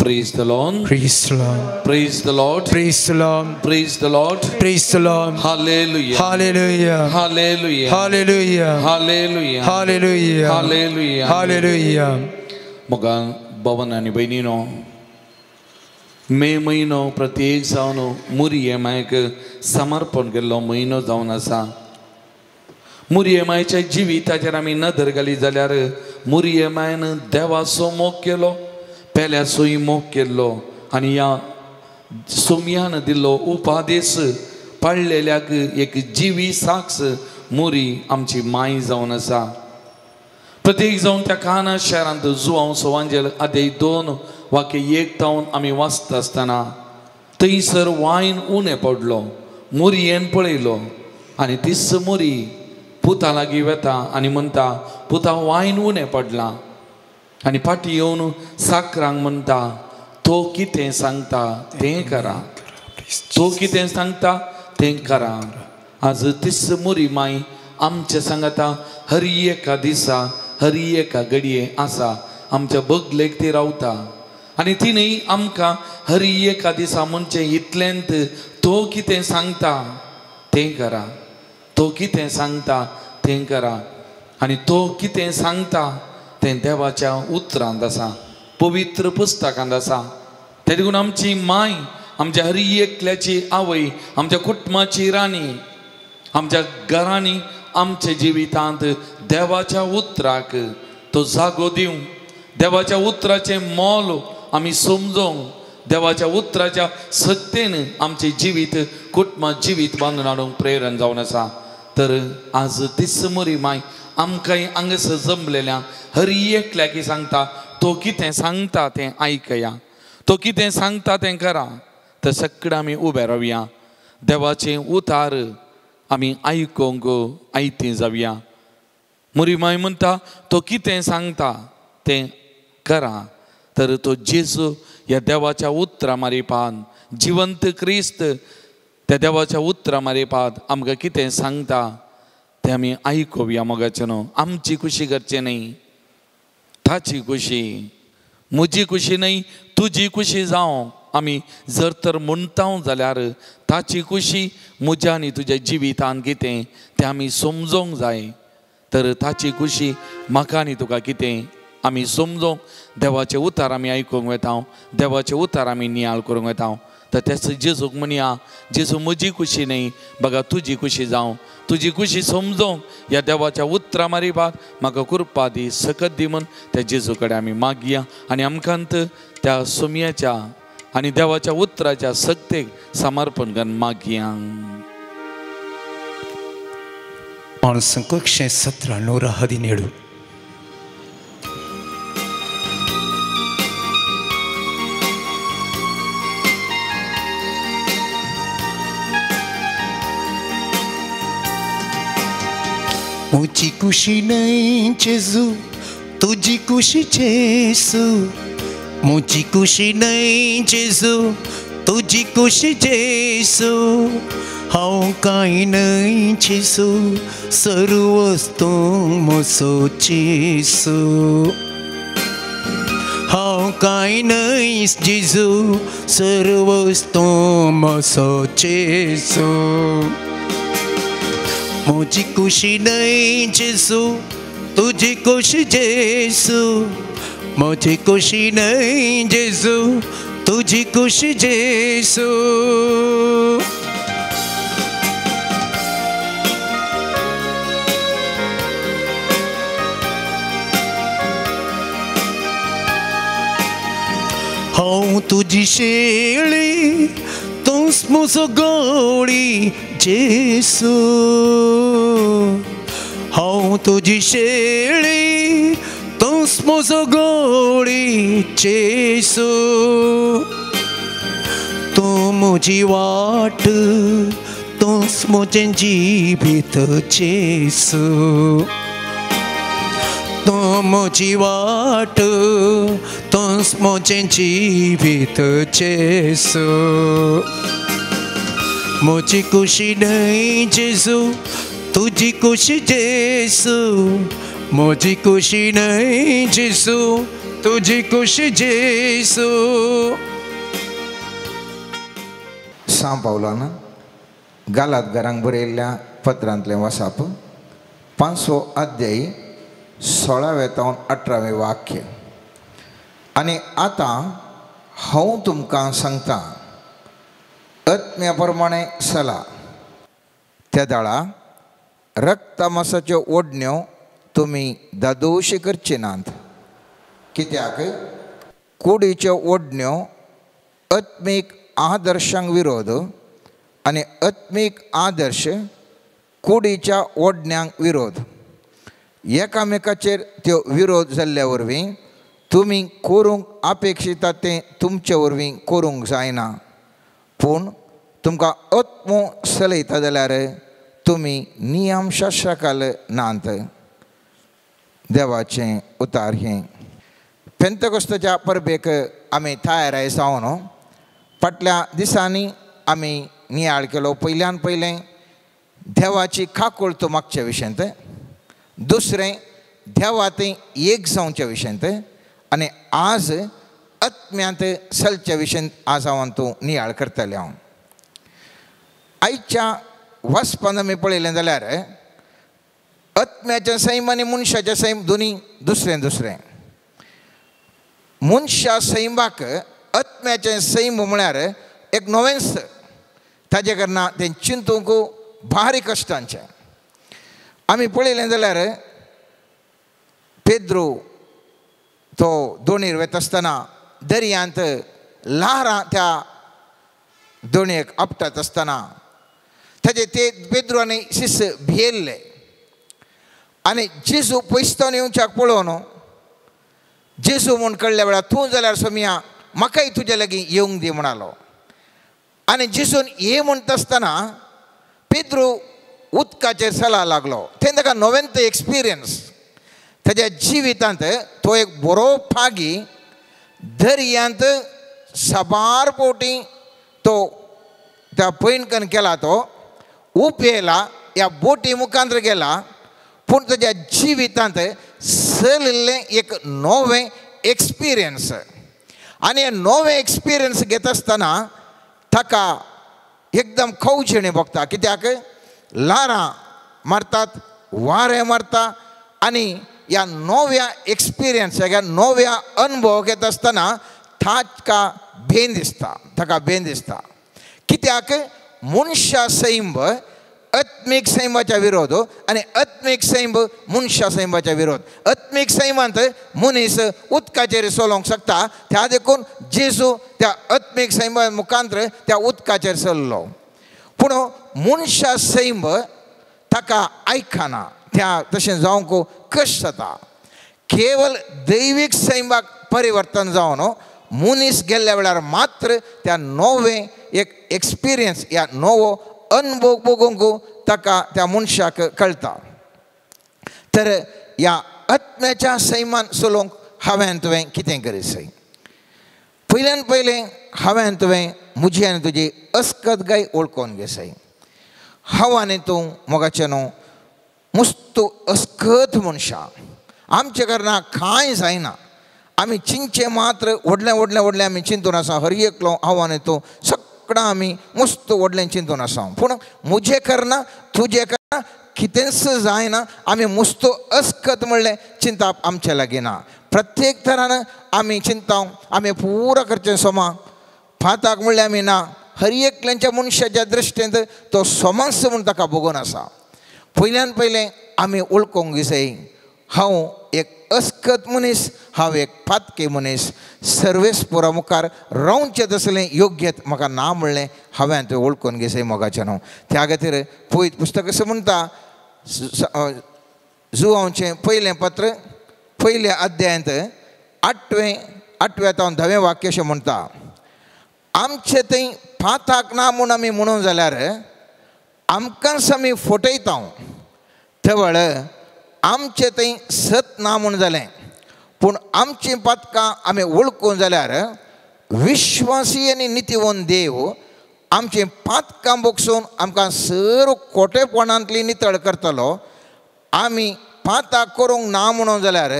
Praise the Lord.
Praise the Lord.
Praise the Lord.
Praise the Lord.
Praise the Lord.
Praise the Lord.
Hallelujah.
Hallelujah.
Hallelujah.
Hallelujah.
Hallelujah.
Hallelujah.
Hallelujah.
Hallelujah.
मगा भवन आनी भयणीनो, मे म्हयनो प्रत्येक जावन मुरये मायक समर्पण केल्लो म्हयनो जावन आसा. मुरये मायच्या जिविताचेर आमी नदर घाली जाल्यार मुरये मायन देवाचो मोग केलो, पेल्याचोय मोग केल्लो आनी ह्या सोमयान दिल्लो उपादेश पाळलेल्याक एक जिवी साक्ष मुरी आमची माय जावन आसा. प्रत्येक जावन त्या काना शहरांत जुवांव सोवांजेल आदे 2 वाक्य 1 तावन आमी वाचता आसतना थंयसर वायन उणें पडलो, मुरयेन पळयलो आनी तीच मुरी पुता लागीं वेता आनी म्हणटा, पुता वायन उणें पडलां. आनी फाटीं येवन साकरांक म्हणटा, तो कितें सांगता तें करा, तो कितें सांगता तें करा. आज तीच मुरी माय आमचे सांगता हर एका दिसा हर एका घडये आसा आमच्या बगलेक ती रावता आनी तिणें आमकां हर एका दिसा म्हणचें इतलेंत तो कितें सांगता तें करा, तो कितें सांगता तें करा. आनी तो कितें सांगता तें देवाच्या उतरांत आसा, पवित्र पुस्तकांत आसा. ते देखून आमची माय, आमच्या हर एकल्याची आवय, आमच्या कुटुंबाची राणी, आमच्या घरांनी आमच्या जिवितांत देवाच्या उतराक तो जागो दिवं, देवाच्या उतराचें मोल आमी समजोंक, देवाच्या उतराच्या सत्तेन आमचें जिवीत कुटुंबा जिवीत बांदून हाडूंक प्रेरण जावन आसा. तर आज तीच मुरी माय आमकांय हांगासर जमलेल्या हर एकल्याक सांगता, तो कितें सांगता तें आयकया, तो कितें सांगता तें करा. तर सगळें आमी उबे रावया, देवाचें उतार आमी आयकूंक आयतीं जावया. मुरी माय म्हणटा तो कितें सांगता तें करा. तर तो जेजू ह्या देवाच्या उतरा मारिपान, जिवंत क्रिस्त त्या देवाच्या उतरा मारिपात आमकां कितें सांगता तें आमी आयकुया. मोगाचें न्हू, आमची खुशी करची न्हय, ताची खुशी, म्हजी खुशी न्हय, तुजी खुशी जावं. आमी जर तर म्हणटा जाल्यार ताची खुशी म्हज्या आनी तुज्या जिवितान कितें तें आमी समजोंक जाय. तर ताची खुशी म्हाका आनी तुका कितें आमी समजोंक देवाचे उतार आमी आयकूंक वता, देवाचे उतार आमी नियाळ करूंक वता. तर तेच जेजूक म्हणया, जेजू म्हजी खुशी न्हय बघा तुजी खुशी जावं, तुजी खुशी समजोंक ह्या देवाच्या उतरां मारिपाक म्हाका कृपा दी, सकत दी म्हूण त्या जेजू कडेन आमी मागया आनी आमकां त्या सोमयाच्या आनी देवाच्या उतराच्या सक्तेक समर्पण करून मागया.
117 117.
म्हजी खुशी न्हय जेजू, तुजी खुशी जेजू, म्हजी खुशी न्हय जेजू, तुजी खुशी जेजू, हांव कांय न्हय जेजू, सर्वस तूं म्हजो जेजू, हांव कांय न्हय जेजू, सर्वस तूं म्हजो जेजू. म्हजी खुशी न्हय जेजू, तुजी खुशी जेजू, म्हजी खुशी न्हय जेजू, तुजी खुशी जेजू. हांव तुजी शेळी, तूंच म्हजो गवळी जेजू, हांव तुजी शेळी, तूंच म्हजो गवळी जेजू, तूं म्हजी वाट, तूंच म्हजें जिवीत जेजू, तूं म्हजी वाट, तूंच म्हजें जिवीत जेजू. म्हजी खुशी न्हय जेजू, तुजी खुशी जेजू, म्हजी खुशी न्हय जेजू, तुजी खुशी जेजू.
सां पावलान गालात घरांक बरयल्ल्या पत्रांतलें वासाप 5 अध्याय 16 तावन 18 वाक्य. आनी आतां हांव तुमकां सांगता, आत्म्या प्रमाणे चला, त्या दाळा रक्तमासाच्यो ओडण्यो तुमी दादोशी करचे नात, कित्याक कुडीच्यो ओडण्यो आत्मीक आदर्शांक विरोध आनी आत्मीक आदर्श कुडीच्या ओडण्यांक विरोध. एकामेकाचेर त्यो विरोध जाल्ल्या वरवीं तुमी करूंक अपेक्षिता तें तुमचे वरवीं करूंक जायना. पूण तुमकां आत्मो चलयता जाल्यार तुमी नियम शास्त्राखाल नात. देवाचें उतार हें. पेंतकोस्ताच्या परबेक आमी तयार जावन फाटल्या दिसांनी आमी नियाळ केलो. पयल्यान पयलें देवाची काकुळट मागच्या विशयांत, दुसरें देवा थंय एक जावच्या विशयांत, आनी आज आत्म्यांत चलच्या विशयांत आज हांव तूं नियाळ करतलें. हांव आयच्या वाचपान आमी पळयलें जाल्यार आत्म्याचें सैम आनी मनशाचें सैम दोनी दुसरें दुसरें. मनशा सैमाक आत्म्याचें सैम म्हळ्यार एक नवेंच, ताजे कारणान तें चिंतूंक भारी कश्टांचें. आमी पळयलें जाल्यार पेद्रो तो दोणीर वता आसतना दर्यांत ल्हारां त्या दोणयेक आपटत आसतना ताजे ते पेद्रो आनी शिस भियेल्ले आनी जेजू पयसतान येवच्याक पळोवन जेजू म्हूण कळ्ळ्या वेळार तूं जाल्यार सोमिया म्हाकाय तुज्या लागीं येवंक दी म्हणालो. आनी जेजून ये म्हणटा आसतना पेद्रो उदकाचेर चला लागलो. तें ताका नवेंत एक्सपिरियन्स ताज्या जिवितांत. तो एक बरो फागी दर्यांत साबार फावटी तो त्या पयणकन केला, तो उपेला ह्या बोटी मुखांत गेला, पूण ताज्या जिवितांत चलिल्लें एक नवें एक्सपिरियन्स. आनी हें नवें एक्सपिरियन्स घेता आसतना ताका एकदम खवजेणें भोगता. कित्याक ल्हारां मारतात, वारें मारता आनी ह्या नव्या एक्सपिरियन्स ह्या नव्या अनुभव घेता आसतना ताका भेन दिसता, ताका भेन दिसता. कित्याक मनशा सैम आत्मीक सैमाच्या विरोध आनी आत्मीक सैम मनशा सैमाच्या विरोध. आत्मीक सैमांत मनीस उदकाचेर चलोवंक शकता, त्या देखून जेजू त्या आत्मीक सैमा मुखांतर त्या उदकाचेर चल्लो. पूण मनशा सैम ताका आयकना, त्या तशें जावंक कश्ट जाता. केवल दैवीक सैमाक परिवर्तन जावन मनीस गेल्ल्या वेळार मात्र त्या नवें एक एक्सपिरियन्स ह्या नवो अनुभव भोगूंक ताका त्या मनशाक कळटा. तर ह्या आत्म्याच्या सैमान चलोवंक हांवें तुवें कितें करीत? पयल्यान पयलें हांवें तुवें म्हजी आनी तुजी अस्कत गाय वळखून घेसय. हांव आनी तूं मोगाचें न्हू मुस्त अस्कत मनशां, आमचे कारणां कांय जायना. आमी चिंतचें मात्र व्हडलें व्हडलें व्हडलें आमी चिंतून आसा. हर एकलो हांव आनी तूं सगळां आमी मस्त व्हडलें चिंतून आसा, पूण म्हजें करना तुजें करना कितेंच जायना. आमी मुस्त अस्कत म्हणलें चिंतप आमचें लागीं ना. प्रत्येक तरान आमी चिंता आमी पुरो करचें सोमा फाताक म्हणलें आमी ना. हर एकल्यांच्या मनशाच्या दृश्टींत तो सोमांस म्हूण ताका भोगून आसा. पयल्यान पयलें आमी वळखूंक जाय हांव एक अस्कत मनीस, हांव एक पातकी मनीस, सर्वेस्पोरा मुखार रावचें तसलें योग्य म्हाका ना म्हणलें हांवें तें वळखून घेसय मोगाचें न्हू. त्या खातीर पवित्र पुस्तक अशें म्हणटा, जुवांचें पयलें पत्र पयल्या अध्यायांत आठव्या तावन धावें वाक्य अशें म्हणटा, आमचें थंय पाताक ना म्हूण आमी म्हणून जाल्यार आमकांच आमी फटयता. तवळ आमचें थंय सत ना म्हूण जालें, पूण आमचीं पातकां आमी वळखून जाल्यार विश्वासी आनी नितीवंत देव आमचीं पातकां बोगसून आमकां सर्व खोटेपणांतली नितळ करतलो. आमी पातां करूंक ना म्हणून जाल्यार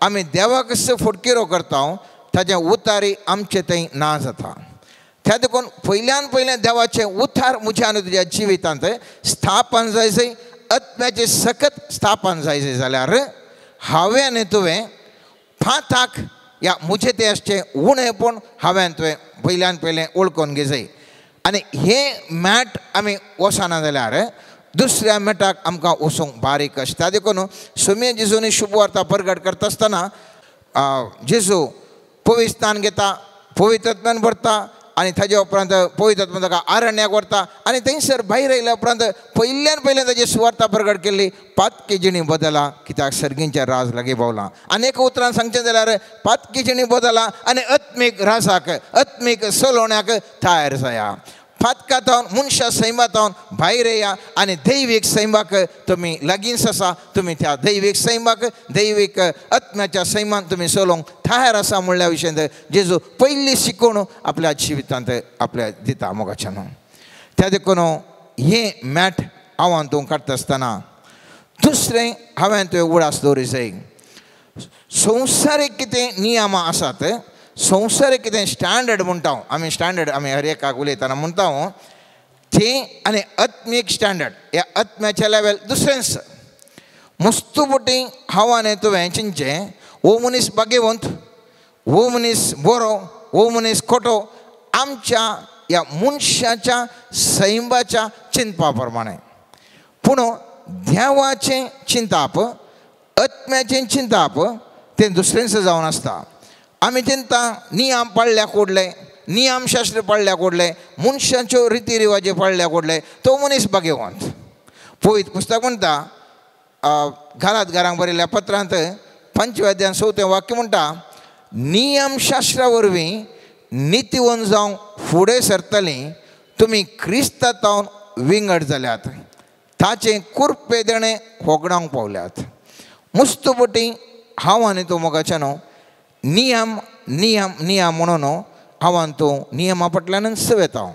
आमी देवाक फटकिरो करता, ताजें उतारी आमचें थंय ना जाता. त्या देखून पयल्यान पयलें देवाचें उतार म्हज्या आनी तुज्या जिवितांत स्थापन जाय जाय, आत्म्याचें सकत स्थापन जाय जाय जाल्यार हांवें आनी तुवें फाताक ह्या म्हजें तें आसचें उणेपण हांवें तुवें पयल्यान पयलें वळखून घेजाय. आनी हें मॅट आमी वचना जाल्यार दुसऱ्या मॅटाक आमकां वचूंक बारीक आसता. देखून सुमे जेजूनी शुभवार्ता परगट करता आसतना जेजू पवित्र स्थान घेता, पवित्र आत्म्यान भरता आनी ताजे उपरांत पवित्र आत्मा ताका आरण्याक व्हरता आनी थंयसर भायर आयल्या उपरांत पयल्यान पयल्यान ताजी सुवार्ता प्रगट केल्ली पातकी जिणी बदला कित्याक सर्गींच्या राज लागीं पावलां. आनी एका उतरान सांगचें जाल्यार पातकी जिणी बदला आनी आत्मीक राजाक आत्मीक सलोण्याक तयार जाया. फातकातावन मनशा सैमातावन भायर येया आनी दैवीक सैमाक तुमी लागींच आसा, तुमी त्या दैवीक सैमाक दैवीक आत्म्याच्या सैमान तुमी चलोवंक तयार आसा म्हणल्या विशयांत जेजू पयली शिकोवन आपल्या जिवितांत आपल्या दिता मोगाच्यान. त्या देखून हें मॅट हांव तूं काडटा आसतना दुसरें हांवें तुवें उडास दवरी जाय. संवसारीक कितें नियमां आसात, संवसारीक कितें स्टँडर्ड म्हणटा आमी, स्टँडर्ड आमी हर एकाक उलयतना म्हणटा तें आनी आत्मीक स्टँडर्ड ह्या आत्म्याचें लेवल दुसरेंच. मुस्तुपुटी हांव आनी तुवें चिंतचें हो मनीस भाग्यवंत, हो मनीस बरो, हो मनीस खोटो, आमच्या ह्या मनशाच्या सैमाच्या चिंतपा प्रमाणें. पूण देवाचें चिंताप आत्म्याचें चिंताप तें दुसरेंच जावन आसता. आमी चिंता नियम पाळ्ळ्या कोडले, नियमशास्त्र पाळ्ळ्या कोडले, मनशाच्यो रिती रिवाजी पाळ्ळ्या कोडले तो मनीस भाग्यवंत. पवित्र पुस्तक म्हणटा घरांत घरांक बरयल्ल्या पत्रांत 5व्या अध्यायान 4थें वाक्य म्हणटा नियमशास्त्रा वरवीं नितीवंत जावंक फुडें सरतलीं तुमी क्रिस्ता तावन विंगड जाल्यात, ताचें कुरपे देणें होगडावंक पावल्यात. मुस्तुपटी हांव आनी तूं मोगाच्यान नियम नियम नियम म्हणून हांव आनी तूं नियमा फाटल्यानच वेता.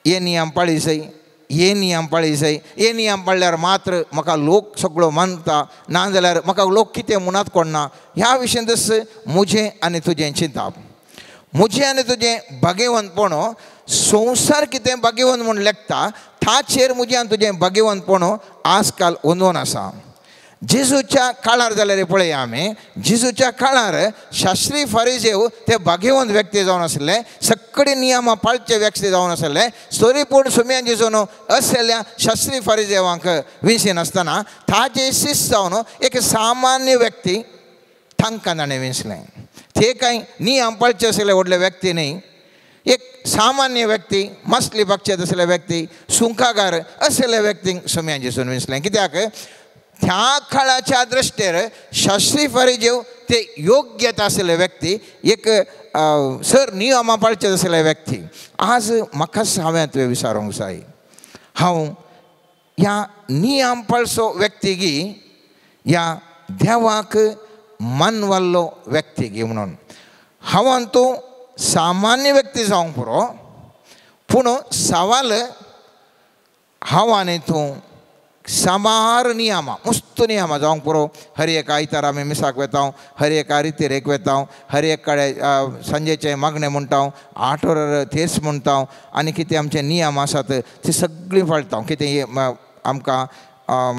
हे नियम पाळी जाय, हे नियम पाळी जाय, हे नियम पाळल्यार मात्र म्हाका लोक सगळो मानता, ना जाल्यार म्हाका लोक कितें म्हणत कोण ना. ह्या विशयांतच म्हजें आनी तुजें चिंताप, म्हजें आनी तुजें भाग्यवंतपण. संवसार कितें भाग्यवंत म्हूण लेखता ताचेर म्हजें आनी तुजें भाग्यवंतपण आज काल अंदून आसा. जेजूच्या काळार जाल्यार पळया आमी, जेजूच्या काळार शास्त्री फारीजेव ते भाग्यवंत व्यक्ती जावन आसले, सगळे नियमां पाळचे व्यक्ती जावन आसले. तरी पूण सुम्यान जेजून असल्या शास्त्री फारीजेवांक विंसिनासतना ताजे शिस्त जावन एक सामान्य व्यक्ती तांकां ताणें विंसलें. ते कांय नियम पाळचे आसले व्हडले व्यक्ती न्ही, एक सामान्य व्यक्ती, मासली बागचे आसले व्यक्ती, सुंकागार असल्या व्यक्तींक सुम्यान जेजून विंसलें. कित्याक त्या काळाच्या दृश्टेर शास्त्री फारीजेव ते योग्यता आसले व्यक्ती, एक सर नियमां पाळचे आसले व्यक्ती. आज म्हाकाच हांवें तुवें विचारूंक जाय, हांव ह्या नियम पाळचो व्यक्ती गी ह्या देवाक मानवाल्लो व्यक्ती गी म्हणून. हांव आनी तूं सामान्य व्यक्ती जावंक पुरो, पूण सवाल हांव आनी तूं साबार नियमां मस्त नियमां जावंक पुरो. हर एक आयतार आमी मिसाक वेता, हर एका रितीरेक वेता, हर एक कडेन सांजेचें मागणें म्हणटा, 8 वरार थेस म्हणटा आनी कितें आमचे नियम आसात ती सगळीं पाळटा. कितें आमकां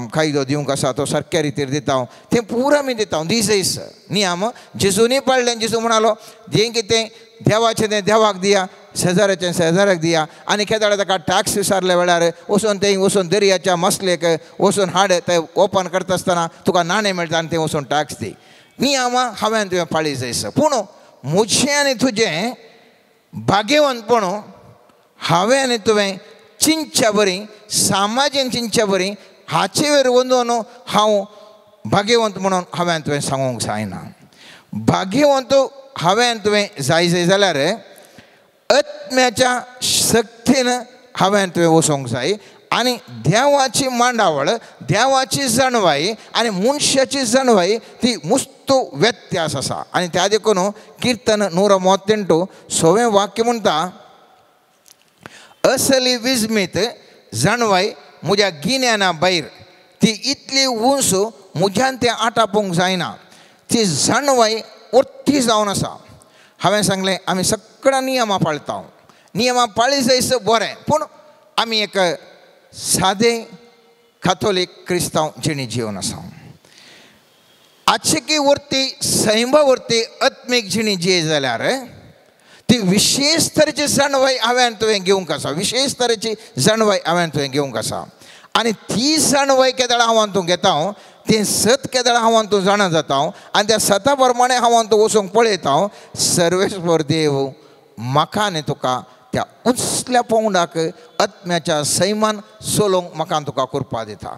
कायदो दिवंक आसा तो सारक्या रितीर दिता, तें पुरो आमी दिता. दीस दीस नियम जेजूनी पाळ्ळें. जेजू म्हणालो जें कितें देवाचें तें देवाक दिया, शेजाऱ्याचें शेजाऱ्याक दिया. आनी केदाळ ताका टॅक्स विचारल्या वेळार वचून थंय वचून दर्याच्या मसलेक वचून हाड, तें ओपन करता आसतना तुका नाणें मेळटा आनी तें वचून टॅक्स दी. नियमां हांवें तुवें पाळी जायस. पूण म्हजें आनी तुजें भाग्यवंतपण हांवें आनी तुवें चिंतच्या बरी, समाजीन चिंतच्या बरी हाचे वयर वंदून हांव भाग्यवंत म्हणून हांवें तुवें सांगूंक जायना. भाग्यवंत हांवें तुवें जाय जाय जाल्यार आत्म्याच्या शक्तीन हांवें तुवें वचोंक जाय आनी देवाची मांडावळ, देवाची जाणवाय आनी मनशाची जाणवाय ती मुस्त व्यत्यास आसा. आनी त्या देखून किर्तन 138 6वें वाक्य म्हणटा, असली विजमीत जाणवाय म्हज्या गिन्याना भायर, ती इतली उंच म्हज्यान तें आटापूंक जायना. ती जाणवाय ओर्ती जावन आसा. हांवें सांगलें आमी सगळ्या नियमां पाळटा, नियमां पाळी जायस बरें, पूण आमी एक सादे काथोलीक क्रिस्तांव जिणी जिवन आसा. आजची वरती सैमा वरती आत्मीक जिणी जिये जाल्यार ती विशेष तरेची जाणवाय हांवें तुवें घेवंक आसा, विशेष तरेची जाणवाय हांवें तुवें घेवंक आसा. आनी ती जाणवाय केदळा हांव तूं घेता, तें सत केदळा हांव तूं जाणा जाता आनी त्या सता प्रमाणे हांव तूं वचूंक पळयता. सर्वेस्पर देव म्हाका आनी तुका त्या उंचल्या पौंडाक आत्म्याच्या सैमान सोलोंक म्हाका तुका कृपा दिता.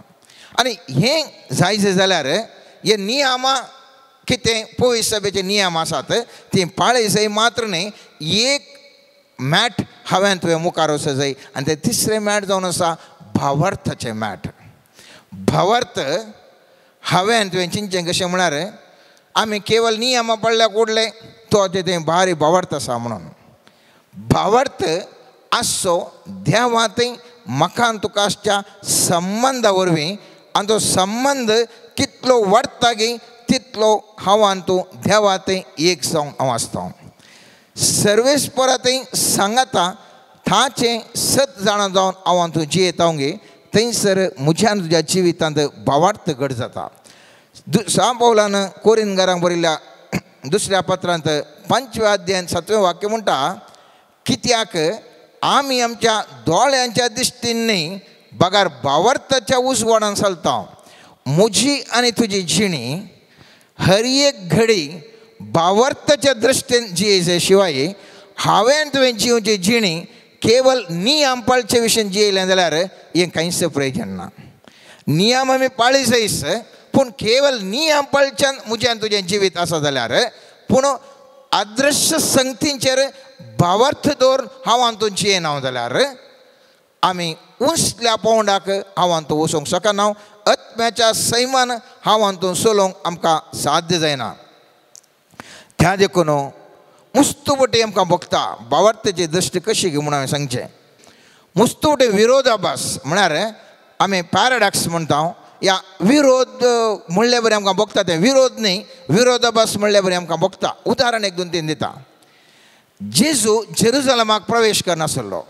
आनी हें जायचे जाल्यार हे नियमां कितें पवित्र सभेचे नियम आसात ती पाळी मात्र न्ही, एक मॅट हांवें तुवें मुखार वचूंक जाय. आनी तें तिसरें मॅट जावन आसा भावार्थाचें मॅट. भावार्थ हांवें तुवें चिंतचें कशें म्हळ्यार आमी केवल नियमां पडल्याक उडले तो तें भारी भावार्थ आसा म्हणून. भावार्थ आसचो देवा थंय म्हाका तुका आसच्या संबंदा वरवीं, आनी तो संबंद कितलो वाडटा गी तितलो हांव आनी तूं देवा थंय एक जावन हांव आसता. सर्वेस्परा थंय सांगाता ताचें सत जाणा जावन हांव आनी तूं जियेता गे थंयसर म्हज्यान तुज्या जिवितांत भावार्थ घट जाता. सा पावलान कोरिनगारांक बरयल्ल्या दुसऱ्या पत्रांत 5व्या अध्यायान 7वें वाक्य म्हणटा, कित्याक आमी आमच्या दोळ्यांच्या दिश्टीन न्ही बगर भावार्थाच्या उजवाडान चलता. म्हजी आनी तुजी जिणी हर एक घडी भावार्थाच्या दृश्टीन जियेचे शिवाय हांवें तुवें जिवची जिणी केवल नियम पाळचे विशीं जियेलें जाल्यार हें कांयच प्रयोजन ना. नियम आमी पाळी जायस पूण केवल नियम पाळच्यान म्हजें आनी तुजें जिवीत आसा जाल्यार पूण अदृश्य संगतींचेर भावार्थ दवरून हांव आनी तूं जियेना जाल्यार आमी उंचल्या पौंडाक हांव आनी तूं वचूंक शकना. आत्म्याच्या सैमान हांव आनी तूं चलोवंक आमकां साध्य जायना. त्या देखून मुस्तुवटे आमकां भोगता भावार्थाची दृश्टी कशी म्हूण हांवें सांगचें. मुस्तुवटे विरोधाभास म्हळ्यार आमी पॅराडॉक्स म्हणटा, ह्या विरोध म्हणले बरें आमकां भोगता तें विरोध न्ही, विरोधाभास म्हणले बरें आमकां भोगता. उदाहरण 1 2 3 दिता. जेजू जेरुजलमाक प्रवेश करनासलो.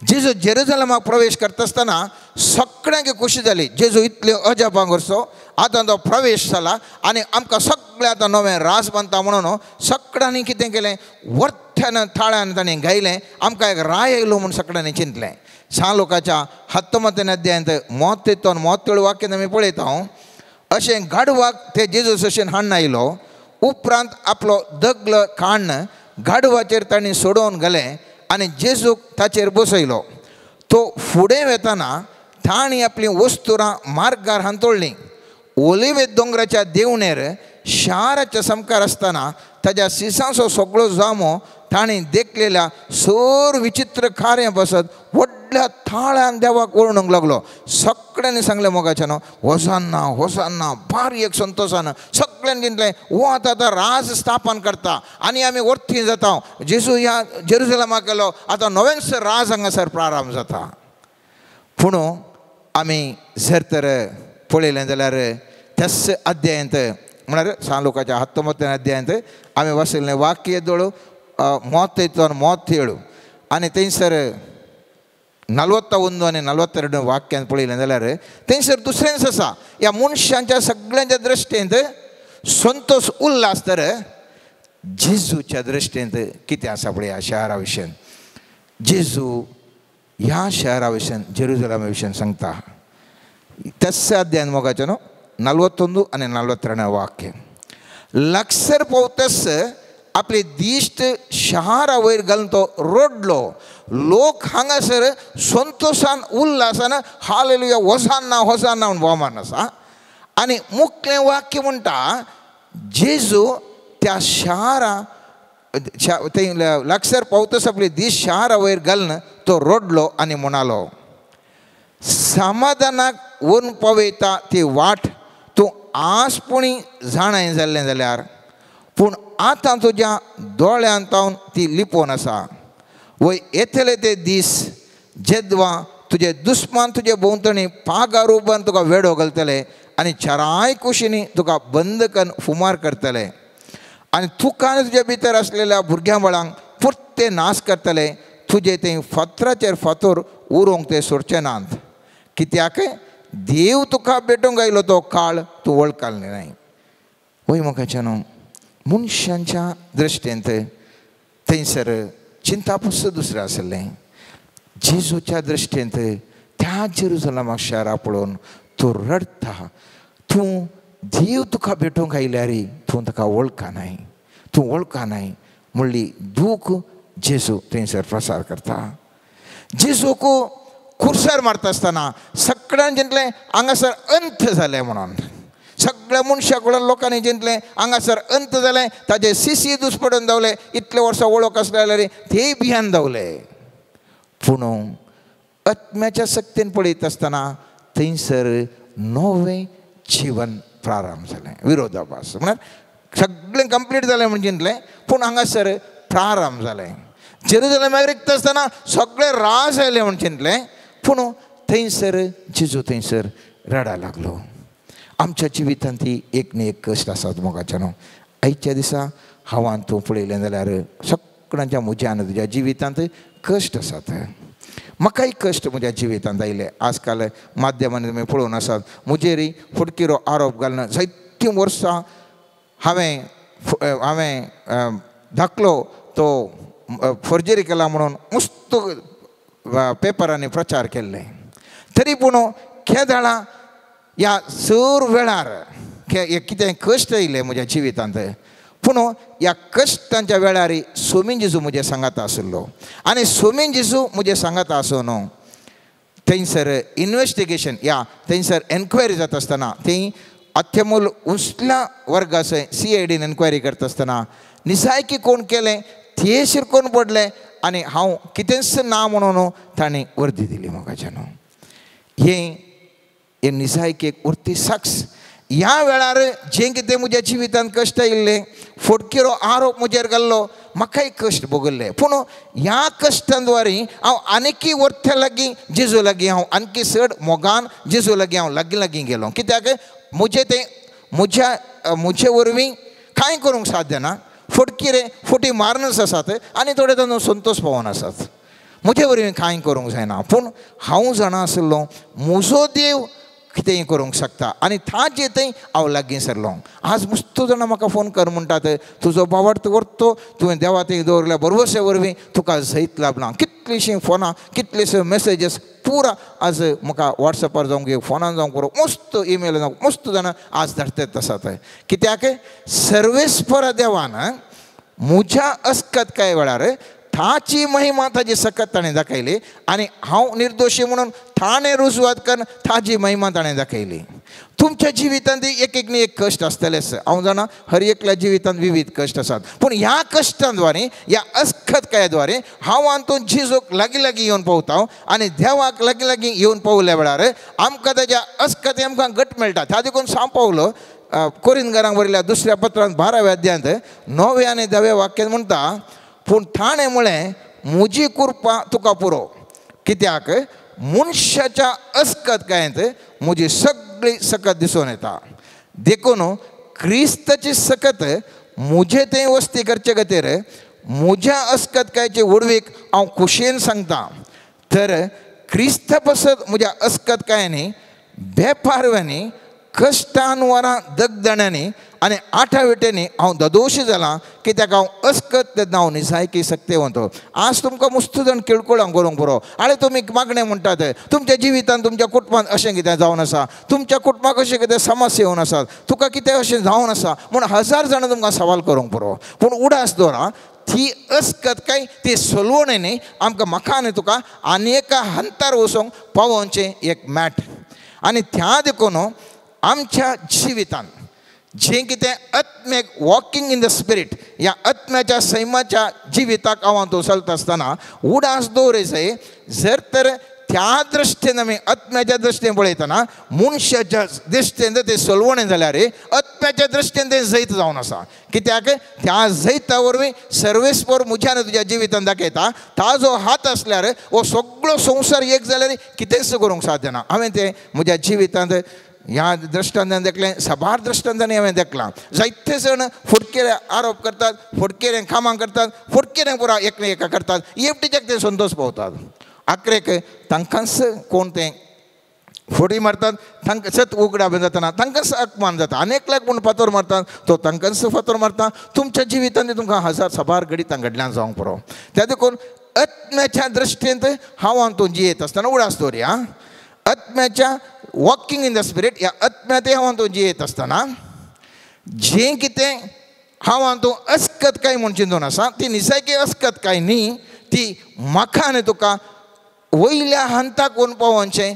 जेजू जेरुजलमाक प्रवेश करता आसतना सगळ्यांक खोशी जाली, जेजू इतले अजापां करचो आतां तो प्रवेश जाला आनी आमकां सगळें आतां नवें रास बांदता म्हणून सगळ्यांनी कितें केलें, वर्त्यान थाळ्यान ताणें गायलें, आमकां एक राय आयलो म्हूण सगळ्यांनी चिंतलें. सा लोकाच्या 19 अध्यायांत 37 वाक्यान आमी पळयता, अशें गाडवाक ते जेजू सशेन हाडून आयलो, उपरांत आपलो दगल काण्ण गाडवाचेर ताणें सोडोवन घालें आनी जेजूक ताचेर बसयलो. तो फुडें वेताना तांणी आपलीं वस्तुरां मार्गार हांतोळ्ळीं. ओलिवे दोंगराच्या देवणेर शाराच्या सामकार आसतना ताज्या सिसांचो सगळो जामो तांणी देखलेल्या सोर विचित्र कार्यां पासत व्हडल्या थाळ्यान देवाक ओरडूंक लागलो. सगळ्यांनी सांगलें मोगाच्यान होसान्ना होसान्ना, भारी एक संतोशान सगळ्यांनी चिंतलें हो आतां आतां राज स्थापन करता आनी आमी वर्थी जाता. जेजू ह्या जेरुजलमाक गेलो, आतां नवेंच राज हांगासर प्रारंभ जाता. पूण आमी जर तर पळयलें जाल्यार त्याच अध्यायांत म्हळ्यार सान लोकाच्या 19 अध्यायांत आमी वाचिल्लें वाक्य दोळू 31 37 आनी थंयसर 41 आनी 42 वाक्यान पळयलें जाल्यार थंयसर दुसरेंच आसा. ह्या मनशांच्या सगळ्यांच्या दृश्टींत संतोष उल्हास तर जेजूच्या दृश्टींत कितें आसा पळय ह्या शहरा विशयन. जेजू ह्या शहरा विशयन जेरुजलमा विशयन सांगता. त्याच अध्यायान मोगाचें न्हू 41 आनी 42 वाक्य, लागसर पावतस आपली दिश्ट शहरा वयर घालून तो रडलो. लोक हांगासर संतोशान उल्हासान हालेलुया होसान्ना होसान्ना म्हूण भोवमान आसा. आनी मुखलें वाक्य म्हणटा जेजू त्या शहरा थंय लागसर पावतस आपली दिश्ट शहरा वयर घालून तो रडलो आनी म्हणालो, समाधानाक व्हरून पावयता ती वाट तूं आसपुणी जाणाय जाल्लें जाल्यार, पूण आतां तुज्या दोळ्यांत तावन ती लिपोवन आसा. वय येतले ते दीस जेदवा तुजे दुस्मान तुजे भोंवतणी पागार उबन तुका वेडो घालतले आनी चाराय कुशींनी तुका बंदकन फुमार करतले आनी तुका आनी तुजे भितर आसलेल्या भुरग्यां बाळांक पुरते नाश करतले. तुजे थंय फातराचेर फातर उरोवंक ते सोडचे नात, कित्याक देव तुका भेटूंक आयलो तो काळ तूं वळखले न्हय. वय मोगाच्यान न्हू मनशांच्या दृश्टींत थंयसर चिंतापस दुसरें आसलें. जेजूच्या दृश्टींत त्या जेरुजलमाक शारा पळोवन तूं रडटा, तूं देव तुका भेटूंक आयल्यार तूं ताका वळखनाय, तूं वळखनाय म्हणली दूख जेजू थंयसर प्रसार करता. जेजूक खुर्सार मारता आसतना सगळ्यान जिंतलें हांगासर अंत जालें म्हणून, सगळ्या मनशा कडल्यान लोकांनी जिंतलें हांगासर अंत जालें, ताजे सिसी दुसपडून धांवले, इतले वर्सां वळख आसले जाल्यार तेय भियान धांवले. पूण आत्म्याच्या शक्तीन पळयत आसतना थंयसर नवें जिवन प्रारंभ जालें. विरोधाभास म्हळ्यार सगळें कंप्लीट जालें म्हण जिंतलें, पूण हांगासर प्रारंभ जालें. जेरुजलेमाक रिगता आसतना सगळे राज आयले म्हण चिंतलें, पूण थंयसर जेजू थंयसर रडा लागलो. आमच्या जिवितांत ती एक न्ही एक कश्ट आसात मोगाच्या न्हू. आयच्या दिसा हांवान तूं पळयलें जाल्यार सगळ्यांच्या म्हज्या आनी तुज्या जिवितांत कश्ट आसात. म्हाकाय कश्ट म्हज्या जिवितांत आयले. आजकाल माध्यमांनी तुमी पळोवन आसात म्हजेर फटकिरो आरोप घालना. जायतीं वर्सां हांवें हांवें धाकलो तो फोर्जरी केला म्हणून मस्त पेपरांनी प्रचार केल्ले, तरी पूण केदळा ह्या चड वेळार कितें कश्ट येयले म्हज्या जिवितांत. पूण ह्या कश्टांच्या वेळार सोमीन जेजू म्हजें सांगाता आशिल्लो आनी सोमीन जेजू म्हजें सांगाता आसूं न्हू थंयसर इन्वेस्टिगेशन या थंयसर एन्क्वायरी जाता आसतना थंय अत्यमूल उंचल्या वर्गाचें CIDन एन्क्वायरी करता आसतना निसायकी कोण केलें ते शिरकोन पडलें आनी हांव कितेंच ना म्हणून ताणें वर्दी दिली म्हाका न्हू. हें हे निसायकेक उरती साक्ष. ह्या वेळार जें कितें म्हज्या जिवितांत कश्ट आयिल्ले, फोटकिरो आरोप म्हजेर घाल्लो, म्हाकाय कश्ट भोगल्ले. पूण ह्या कश्टां द्वारी हांव आनीकी वरत्या लागीं जेजू लागीं हांव आणकी चड मोगान जेजू लागीं हांव लागीं लागीं गेलो. कित्याक म्हजें तें म्हज्या म्हजे वरवीं कांय करूंक साध्य ना, फटकिरे फटी मारनच आसात आनी थोडे तांचो संतोश पावोन आसात. म्हजे वरवीं कांय करूंक जायना, पूण हांव जाणा आशिल्लो म्हजो देव कितेंय करूंक शकता आनी ताजे थंय हांव लागीं सरलो. आज मस्त जाणां म्हाका फोन कर म्हणटात, तुजो बावार्थ व्हरतो तुवें देवा थंय दवरल्या बरवसे वरवीं तुका जैत लाभना. कितलींशीं फोनां कितलेशे मॅसेजीस पुरा आज म्हाका वॉट्सएपार जावंक फोनान जावंक पुरो मस्त ईमेल जावंक मस्त जाणां आज धाडटात आसात. कित्याक सर्वेस्पर देवान म्हज्या अस्कत कांय वेळार ताची महिमा ताजी सकत ताणें दाखयली आनी हांव निर्दोशी म्हणून ताणें रुजवात करून ताजी महिमा ताणें दाखयली. तुमच्या जिवितांत एक एक न्ही एक कश्ट आसतलेच, हांव जाणा हर एकल्या जिवितांत विविध कश्ट आसात, पूण ह्या कश्टां द्वारे ह्या अस्खतकाये द्वारे हांव आंतून जेजूक लागीं लागीं येवन पावता आनी देवाक लागीं लागीं येवन पावल्या वेळार आमकां ताज्या अस्खते आमकां घट मेळटा. त्या देखून सांग पावलो कोरिंदकारांक बरयल्या दुसऱ्या पत्रांत 12व्या अध्यायांत 9व्या आनी 10व्या वाक्यांत म्हणटा, पूण ताणें म्हळें म्हजी कृपा तुका पुरो, कित्याक मनशाच्या अस्कतकायेंत म्हजी सगळी सकत दिसून येता. देखून क्रिस्ताची सकत म्हजे थंय वस्ती करचे खातीर म्हज्या अस्कतकायेचे व्हडवीक हांव खोशयेन सांगता. तर क्रिस्ता पासत म्हज्या अस्कतकायांनी बेपारव्यांनी कश्टान वरां दगदण्यांनी आनी आठाविट्यांनी हांव ददोशी जालां, कित्याक हांव अस्कत तेन्ना हांव निसायकी सक्तेवंत. आज तुमकां मस्त जाण किळकुळां करूंक पुरो. आनी तुमी मागणें म्हणटात तुमच्या जिवितांत तुमच्या कुटुंबांत अशें कितें जावन आसा, तुमच्या कुटुंबाक अशें कितें समस्या येवन आसात, तुका कितें अशें जावन आसा म्हूण हजार जाणां तुमकां सवाल करूंक पुरो. पूण उडास दवरा ती अस्कत काय ती सोलवणी न्ही आमकां म्हाका आनी तुका आनी एका हंतार वचूंक पावोवचें एक मॅट. आनी त्या देखून आमच्या जिवितांत जें कितें आत्म्याक वॉकिंग इन the spirit ह्या आत्म्याच्या सैमाच्या जिविताक हांव तूं चलता आसतना उडास दवरय. जर तर त्या दृश्टीन आमी आत्म्याच्या दृश्टीन पळयतना मनशाच्या दृश्टीन ते सोलवणें जाल्यार आत्म्याच्या दृश्टीन तें जैत जावन आसा. कित्याक त्या जैता वरवीं सर्वेस्पर म्हज्या आनी तुज्या जिवितान दाखयता ताजो हात आसल्यार हो सगळो संवसार एक जाल्यार कितेंच करूंक साध्य ना. हांवें तें म्हज्या जिवितांत ह्या दृश्टांतान देखलें, साबार दृश्टांतांनी हांवें देखलां. जायते जाण फटकेरे आरोप करतात, फटकेरे कामां करतात, फटकेरे पुरा एकमेका करतात, एकटेच्याक ते संतोश पावतात. आखरेक तांकांच कोण तें फोडी मारतात, तांकां सत उगडा बी जातना तांकांच अपमान जाता. आनी एकल्याक पूण फातोर मारतात तो तांकांच फातोर मारता. तुमच्या जिवितांत तुमकां हजार साबार घडीत घडल्यान जावंक पुरो. त्या देखून आत्म्याच्या दृश्टींत हांव तूं जियेत आसतना उडास दवरया. आत्म्याच्या वॉकिंग इन the spirit ह्या आत्म्याते हांव तूं जियेत आसतना जें कितें हांव तूं अस्कत काय म्हूण चिंतून आसा, ती निसायकी अस्कत काय न्ही, ती म्हाका आनी तुका वयल्या हंताक वचून पावोवचें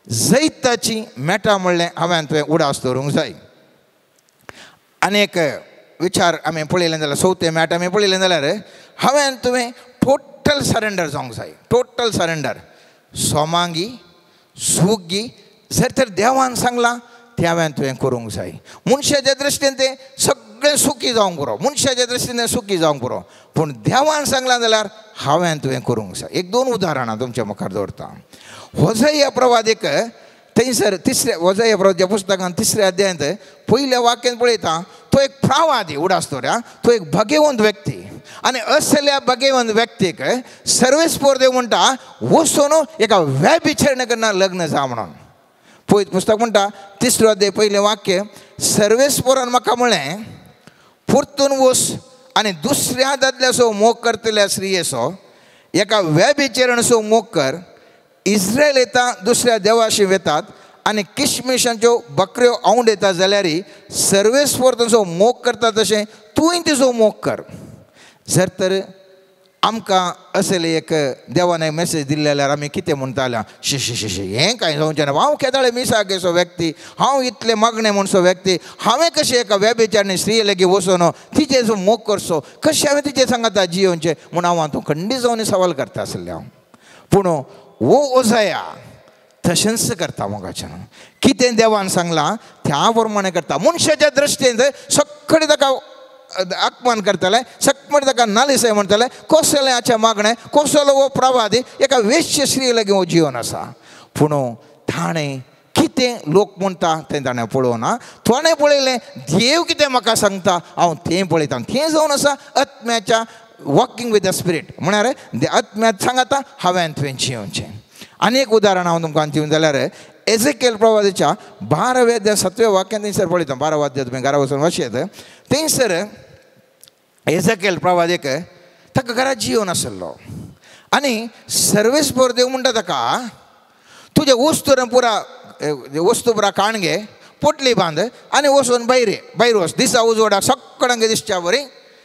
जैताची मेटा म्हणलें हांवें तुवें उडास दवरूंक जाय. आनी एक विचार आमी पळयलें जाल्यार चवथें मेट आमी पळयलें जाल्यार हांवें तुवें टोटल सरेंडर जावंक जाय. टोटल सरेंडर, सोमांगी सुगी जर तर देवान सांगलां तें हांवें तुवें करूंक जाय. मनशाच्या दृश्टीन तें सगळें सुखी जावंक पुरो, मनशाच्या दृश्टीन तें सुखी जावंक पुरो, पूण देवान सांगलां जाल्यार हांवें तुवें करूंक जाय. एक दोन उदाहरणां तुमच्या मुखार दवरता. होजया प्रवादीक थंयसर तिसऱ्या होजया प्रवादाच्या पुस्तकान तिसऱ्या अध्यायांत पयल्या वाक्यान पळयता तो एक प्रवादी उडास दवरया, तो एक भाग्यवंत व्यक्ती आनी असल्या भाग्यवंत व्यक्तीक सर्वेस्पोर देव म्हणटा वचून एका व्यभिचारिणी कडेन लग्न जा म्हणून. पळय पुस्तक म्हणटा तिसरो अध्याय पयलें वाक्य, सर्वेस्पोरान म्हाका म्हळें परतून वच आनी दुसऱ्या दादल्याचो मोग करतल्या स्त्रियेचो एका व्यभिचारिणीचो मोग कर. इस्रायल येता दुसऱ्या देवाशी वेतात आनी किशमिशांच्यो बकऱ्यो आवड येता जाल्यार सर्वेस्पोर तांचो मोग करता तशें तूंय तिचो मोग कर. जर तर आमकां असले एक देवान एक मेसेज दिल्ले जाल्यार आमी कितें म्हणटाले, शी शी शी शी हें कांय जावचें ना, हांव केदाळे मिसागेचो व्यक्ती, हांव इतलें मागणें म्हणचो व्यक्ती, हांवें कशें एका व्यभिचारिणी स्त्री लागीं वचून तिचेर मोग करचो, कशें हांवें तिचेर सांगता जियोवचें म्हूण हांव हातूंत खंडीत जावन सवाल करता आसलें हांव. पूण वो ओजया तशेंच करता मोगाच्यान, कितें देवान सांगलां त्या प्रमाणें करता. मनशाच्या दृश्टीन सगळें ताका अपमान करतले, सगळे ताका नालिसाय म्हणटले, कसलें हाचें मागणें, कसलो हो प्रवादी एका वेश्य स्त्री लागीं हो जिवन आसा. पूण ताणें कितें लोक म्हणटा तें ताणें पळोवना, ताणें पळयलें देव कितें म्हाका सांगता हांव तें पळयता. तें जावन आसा आत्म्याच्या वॉकिंग विथ the spirit, म्हळ्यार आत्म्यात सांगता हांवें तुवें जियोवचें. आनी एक उदाहरण हांव तुमकां दिवन जाल्यार एजेकेल प्रवादाच्या 12व्या अध्याय 7व्या वाक्यान थंयसर पळयता. 12 अध्याय तुमी घरा वचून वाचयत. थंयसर एजेकेल प्रवादीक ताका घरा जियोवन आसलो आनी सर्वेस्पोर देव म्हणटा ताका तुजे वस्तू पुरा वस्तू पुरा काण घे, पोटली बांद आनी वचून भायर भायर वच, दिसा उजवाडाक सगळ्यांक दिसच्या बरी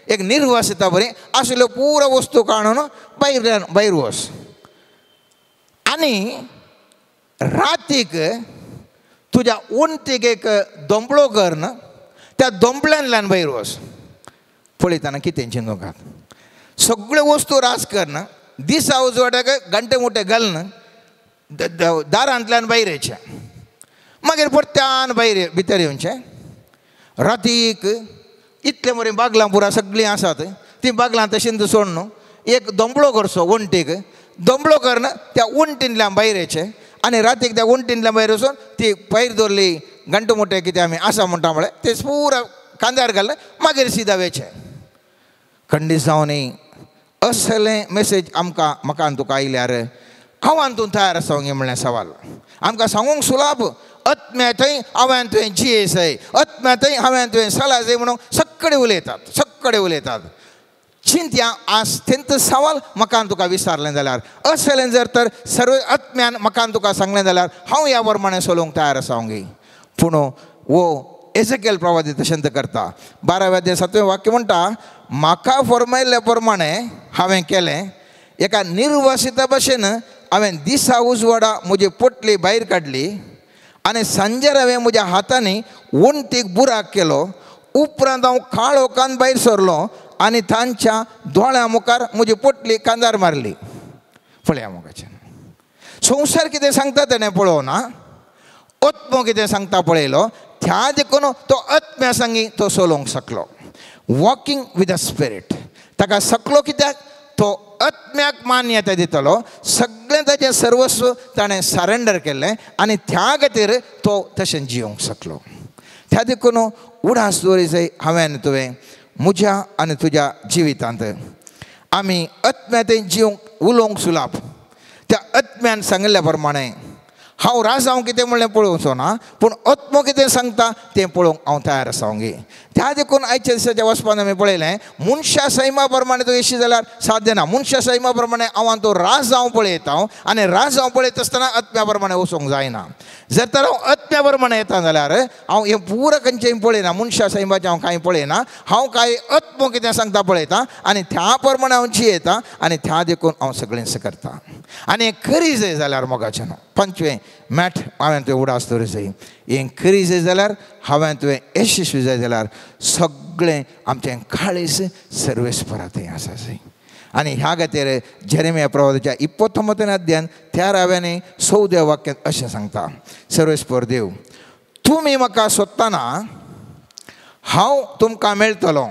एक निर्वासिता बरी आशिल्ल्यो पुरा वस्तू काडून भायर भायर वच आनी रातीक तुज्या उंटीक एक दोंपळो कर ना, त्या दोंपळ्यांतल्यान भायर वच. पळयतना कितें चिंतूंक सगळ्यो वस्तू रास कर, दिसा उजवाडाक घंटे मोठे घालून दारांतल्यान भायर येचें, मागीर परत्यान भायर भितर येवचें. रातीक इतले बरीं बागलां पुरा सगळीं आसात, तीं बागलां तशींच सोडून एक दोंपळो करचो वण्टीक, दोंपळो करून त्या वण्टींतल्यान भायर येचें आनी रातीक त्या वण्टींतल्यान भायर वचून ती भायर दवरली घंटे मोठे कितें आमी आसा म्हणटा म्हळें ते पुरा कांद्यार घालून मागीर सिदा वेचें. खंडीत जावनी असलें मेसेज आमकां म्हाका आनी तुका आयल्यार हांव आनी तूं तयार आसा गे म्हणलें सवाल. आमकां सांगूंक सुलाभ आत्म्या थंय हांवें तुवें जियेसय, आत्म्या थंय हांवें तुवें सलाजय म्हणून सगळे उलयतात, सगळे उलयतात. चिंत्या आज तेंच सवाल म्हाका आनी तुका विचारलें जाल्यार असलें जर तर सर्व आत्म्यान म्हाका आनी तुका सांगलें जाल्यार हांव ह्या प्रमाणें चलोवंक तयार आसा गे. पूण वो एजेकेल प्रवादी तशेंच करता. 12व्या अध्याय 7वें वाक्य म्हणटा म्हाका फरमायल्ल्या प्रमाणें हांवें केलें, एका निर्वासिता भशेन हांवें दिसा उजवाडा म्हजी पोटली भायर काडली आनी सांजेर हांवें म्हज्या हातांनी वण्टीक बुराक केलो, उपरांत हांव काळोखान भायर सरलो आनी तांच्या दोळ्यां मुखार म्हजी पोटली कांदार मारली. पळया मोगाचें संवसार कितें सांगता तेणें पळोवना, आत्मो कितें सांगता पळयलो, त्या देखून तो आत्म्या सांगी तो चलोवंक शकलो. वॉकिंग विथ the spirit ताका शकलो कित्याक तो आत्म्याक मान्यता दितलो, सगळें ताचें सर्वस्व ताणें सरेंडर केल्लें आनी त्या खातीर तो तशें जियोवंक शकलो. त्या देखून उडास दवरी जाय हांवें आनी तुवें म्हज्या आनी तुज्या जिवितांत आमी आत्म्या जिवंक उलोवंक सुलाभ त्या आत्म्यान सांगिल्ल्या प्रमाणें हांव राजांव कितें म्हणलें पळोवचो ना, पूण आत्मो कितें सांगता तें पळोवंक हांव तयार आसा गे. त्या देखून आयच्या दिसाच्या वचपान आमी पळयलें मनशा सैमा प्रमाणे तो येशी जाल्यार साध्य ना. मनशा सैमा प्रमाणे हांव तो राज जावं पळयता आनी राज जावं पळयता आसतना आत्म्या प्रमाणे वचूंक जायना. जर तर हांव आत्म्या प्रमाणे येता जाल्यार हांव हें पुरो खंयचें पळयना, मनशा सैमाचें हांव कांय पळयना, हांव कांय आत्मो कितें सांगता पळयता आनी त्या प्रमाणे हांव जियेता आनी त्या देखून हांव सगळें करता. आनी खरी जाय जाल्यार मोगाचें न्हू पंचवें मॅट हांवें तुवें उडास दवरूं जाय. हें खरी जाय जाल्यार हांवें तुवें यशस्वी जाय जाल्यार सगळें आमचें काळीज सर्वेस्परा थंय आसा जाय. आनी ह्या खातीर जेरेमिया प्रवादाच्या 29 अध्यायान 13व्या 14व्या वाक्यांत अशें सांगता, सर्वेस्पर देव तुमी म्हाका सोदतना हांव तुमकां मेळटलो,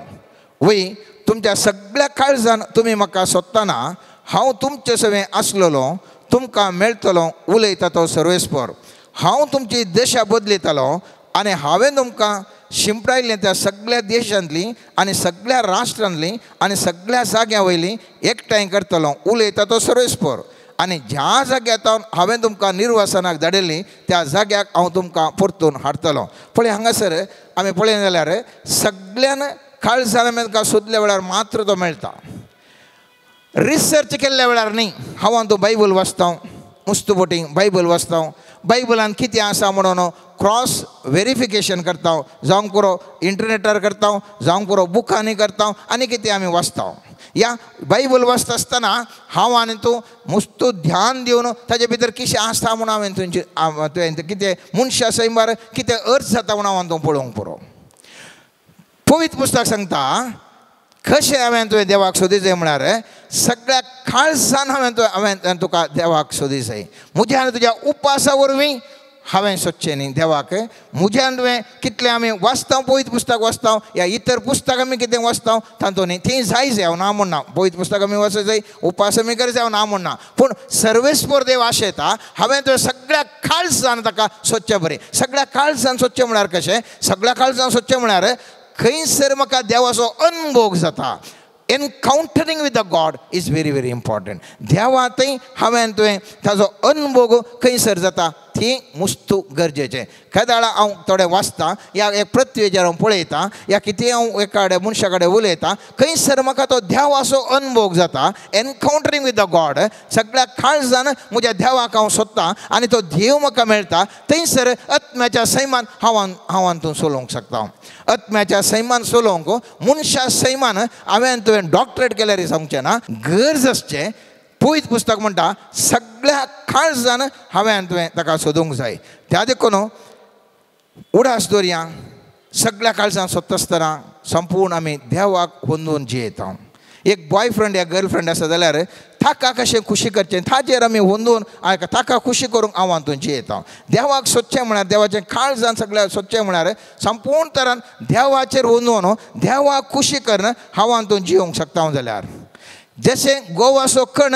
वय तुमच्या सगळ्या काळजान तुमी म्हाका सोदतना हांव तुमचे सवें आसलेलो तुमकां मेळटलो उलयता तो सर्वेस्पर. हांव तुमची दशा बदलयतलो आनी हांवें तुमकां शिंपडायल्लें त्या सगळ्या देशांतली आनी सगळ्या राष्ट्रांतली आनी सगळ्या जाग्यां वयली एकठांय करतलो उलयता तो सर्वेस्पर. आनी ज्या जाग्यार हांवें तुमकां निर्वासनाक धाडिल्ली त्या जाग्याक हांव तुमकां परतून हाडटलो. पळय हांगासर आमी पळयलें जाल्यार सगळ्यान काळजान आमी तुमकां सोदल्या वेळार मात्र तो मेळटा. रिसर्च केल्ल्या वेळार न्ही. हांव तूं बायबल वाचता, मुस्तू बोटी बायबल वाचता, बायबलान कितें आसा म्हणून क्रॉस वेरिफिकेशन करता, जावंक पुरो इंटरनेटार करता, जावंक पुरो बुकांनी करता आनी कितें आमी वाचता. या बायबल वाचता आसतना हांव आनी तूं मुस्तू ध्यान दिवन ताजे भितर कितें आसता म्हणून हांवें तुमचे तुवें कितें मनशा सैमार कितें अर्थ जाता म्हणून हांवें तूं पळोवंक पुरो. पवित्र पुस्तक सांगता कशें हांवें तुवें देवाक सोदी जाय म्हळ्यार सगळ्या काळजान हांवें तुका देवाक सोदी जाय. म्हज्या आनी तुज्या उपासा वरवीं हांवें सोदचें न्ही देवाक. म्हज्यान तुवें कितलें आमी वाचता, पवित्र पुस्तक वाचता या इतर पुस्तक आमी कितें वाचता तातूंत न्ही, तीं जाय जाय हांव ना म्हणना. पवित्र पुस्तक आमी वाचत जाय, उपास आमी करी जाय हांव ना म्हणना, पूण सर्वेस्पर देव आशेता हांवें तुवें सगळ्या काळजान ताका सोदचें बरें. सगळ्या काळजान सोदचें म्हळ्यार कशें? सगळ्या काळजान सोदचें म्हळ्यार खंयसर म्हाका देवाचो अनुभोग जाता. Encountering with the God is very very important. देवा थंय हांवें तुवें ताजो अनुभोग खंयसर जाता ती मुस्तू गरजेचें. केदाळा हांव थोडें वाचता या एक पृथ्वीचेर हांव पळयता या कितें हांव एका मनशा कडेन उलयता, खंयसर म्हाका तो देवाचो अनुभोग जाता. एनकावंटरींग विथ the God, सगळ्या काळजान म्हज्या देवाक हांव सोदता आनी तो देव म्हाका मेळटा. थंयसर आत्म्याच्या सैमान हांव तूं चलोवंक शकता. आत्म्याच्या सैमान चलोवंक मनशा सैमान हांवें तुवें डॉक्टरेट केल्यार सांगचें ना, गरज आसचें. पवित्र पुस्तक म्हणटा सगळ्या काळजान हांवें तुवें ताका सोदूंक जाय. त्या देखून उडास दवरया, सगळ्या काळजान सोदता आसतना संपूर्ण आमी देवाक होंदून जियेता. एक बॉयफ्रेंड या गर्लफ्रेंड आसा जाल्यार ताका कशें खुशी करचें ताजेर आमी होंदून ताका खुशी करूंक हांव हातूंत जियेता. देवाक सोदचें म्हळ्यार देवाचें काळजान सगळ्या सोदचें म्हळ्यार संपूर्ण तरान देवाचेर होंदून देवाक खुशी करून हांव हातूंत जियोंक शकता. हांव जाल्यार जशें गोवाचो कण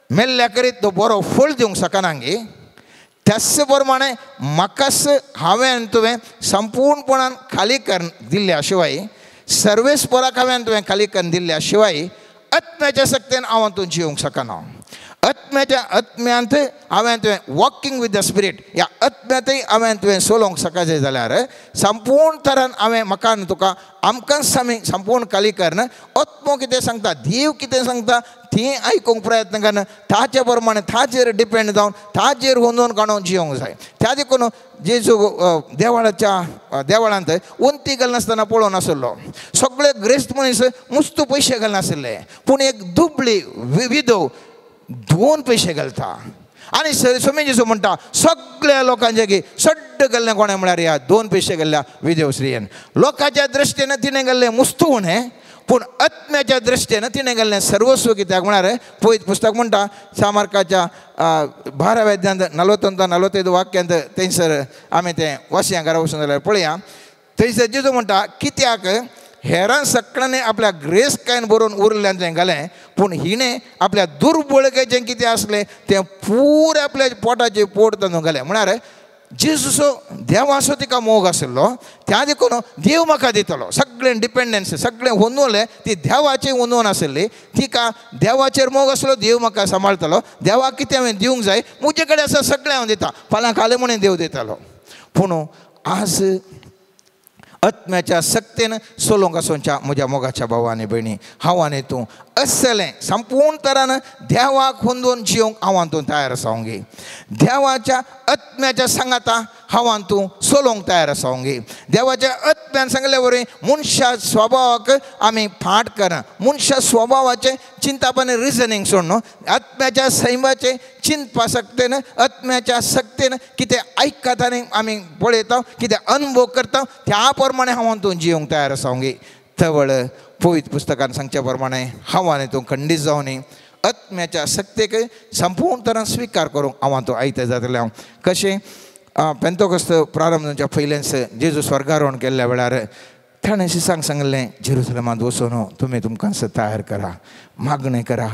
मेल्ल्या करीत तो बरो फळ दिवंक शकना गे, त्याच प्रमाणे म्हाकाच हांवें तुवें संपूर्णपणान खाली करून दिल्ल्या शिवाय, सर्वेस्पराक हांवें तुवें खाली करून दिल्ल्या शिवाय आत्म्याच्या शक्तीन हांव तूं जिवंक शकना. आत्म्याच्या आत्म्यांत हांवें तुवें वॉकिंग विथ the spirit ह्या आत्म्यांतय हांवें तुवें चलोवंक शकजाय जाल्यार संपूर्ण तरान हांवें म्हाका तुका आमकांच आमी संपूर्ण खाली करून आत्मो कितें सांगता, देव कितें सांगता ती आयकूंक प्रयत्न करून ताचे प्रमाणे ताचेर डिपेंड जावन ताचेर होंदून काडून जिवंक जाय. त्या देखून जेजू देवळाच्या देवळांत वंती घालनासतना पळोवन नासलो. सगळे ग्रेस्त मनीस मुस्तू पयशे घालनासले, पूण एक दुबळी विधव 2 पयशे घालता आनी स्वामी जेजू म्हणटा सगळ्या लोकांचे की सड्ड घाल्लें कोणें म्हळ्यार ह्या 2 पयशे घाल्ल्या विधव स्त्रियेन. लोकांच्या दृश्टीन तिणें घाल्लें मुस्तू उणें, पूण आत्म्याच्या दृश्टीन तिणें घाल्लें सर्वस्व. कित्याक म्हळ्यार पवित्र पुस्तक म्हणटा सामार्काच्या 12व्या अध्यायांत 41 45 वाक्यांत थंयसर आमी तें वाचया घरा वचून जाल्यार पळया. थंयसर जेजू म्हणटा कित्याक हेरां सगळ्यांनी आपल्या ग्रेसकायन बरोवन उरल्यान तें घालें, पूण हिणें आपल्या दुर्बळकेचें कितें आसलें तें पुरें आपल्या पोटाचें पोट तातूंत घालें. म्हळ्यार जेजूचो देवाचो तिका मोग आशिल्लो, त्या देखून देव म्हाका दितलो. सगळें डिपेंडन्स सगळें होंदवलें ती देवाचें होंदोवन आशिल्ली. तिका देवाचेर मोग आसलो, देव म्हाका सांबाळटलो, देवाक कितें हांवें दिवंक जाय म्हजे कडेन आसा सगळें हांव दिता, फाल्यां खालें म्हणून देव दितालो. पूण आज आत्म्याच्या सक्तेन सोलोंक आसोंच्या म्हज्या मोगाच्या भावा आनी भयणी, हांव आनी तूं असलें संपूर्ण तरान देवाक होंदून जिवंक हांव आनी तूं तयार आसा गे. देवाच्या आत्म्याच्या सांगाता हांव आनी तूं सोलोंक तयार आसा गे. देवाच्या आत्म्यान सांगल्या वरवीं मनशा स्वभावाक आमी फाट करा, मनशा स्वभावाचें चिंतप आनी रिजनींग सोडून आत्म्याच्या सैमाचें चिंतपा सक्तेन, आत्म्याच्या सक्तेन कितें आयकता आनी आमी पळयता, कितें अनुभव करता त्या प्रमाणे हांव आनी तूं जिवंक तयार आसा गे. तवळ पवित्र पुस्तकान सांगच्या प्रमाणे हांव आनी तूं खंडीत जावनी आत्म्याच्या सक्तेक संपूर्ण तरान स्विकार करूंक हांव आनी तूं आयते जातलें. हांव कशें पेंतोकस्त प्रारंभ जावच्या पयलेंच जेजू स्वर्गारोहण केल्ल्या वेळार ताणें शिसांक सांगलें, जेरुसलेमांत वचून तुमी तुमकां तयार करा, मागणें करा,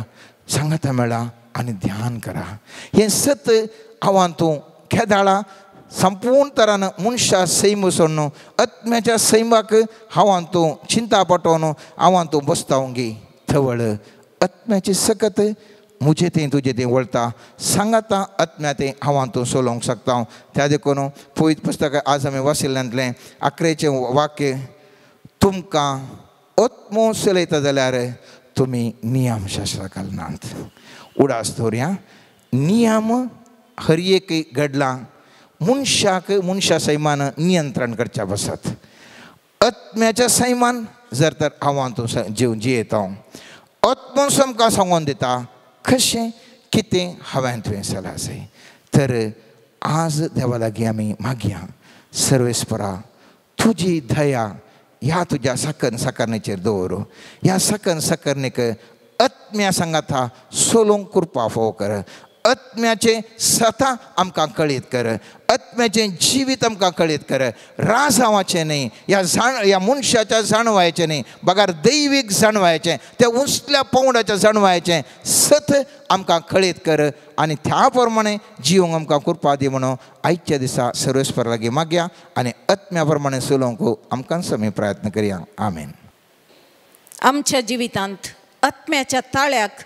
सांगाता मेळा आनी ध्यान करा. हें सत हांव आनी तूं केदाळा संपूर्ण तरान मनशा सैम सोडून आत्म्याच्या सैमाक हांव आनी तूं चिंता पटोवन हांव आनी तूं बसता गे. थवळ आत्म्याची सकत म्हजे तें तुजें तें वळता, सांगाता आत्म्या तें हांव आनी तूं सोलोवंक शकता. त्या देखून पवित्र पुस्तक आज आमी वाचिल्ल्यांतलें आकरेचें वाक्य, तुमकां आत्मो चलयता जाल्यार तुमी नियम शास्त्रा घालनात. उडास दवरया, नियम हर एक घडला मनशाक मनशा सैमान नियंत्रण करच्या बसत. आत्म्याच्या सैमान जर तर हांव आनी तूं जीव जियेता, आत्मो आमकां सांगून दिता कशें कितें हांवें तुवें सला जाय. तर आज देवा लागीं आमी मागया, सर्वेस्परा तुजी दया ह्या तुज्या साकन साकरणेचेर दवर, ह्या साकन साकरणेक आत्म्या सांगाता सोलोंक कृपा फावो कर, आत्म्याचें सता आमकां कळीत कर, आत्म्याचें जिवीत आमकां कळीत कर, राजावाचें न्ही, ह्या जाण ह्या मनशाच्या जाणवायचें न्ही, बगार दैवीक जाणवायचें, त्या उंचल्या पांवड्याच्या जाणवायचें सत आमकां कळीत कर आनी त्या प्रमाणे जिवंक आमकां कृपा दी म्हणून आयच्या दिसा सर्वेस्पर लागीं मागया आनी आत्म्या प्रमाणे चलोवंक आमकां समी प्रयत्न करया. आमेन.
आमच्या जिवितांत आत्म्याच्या ताळ्याक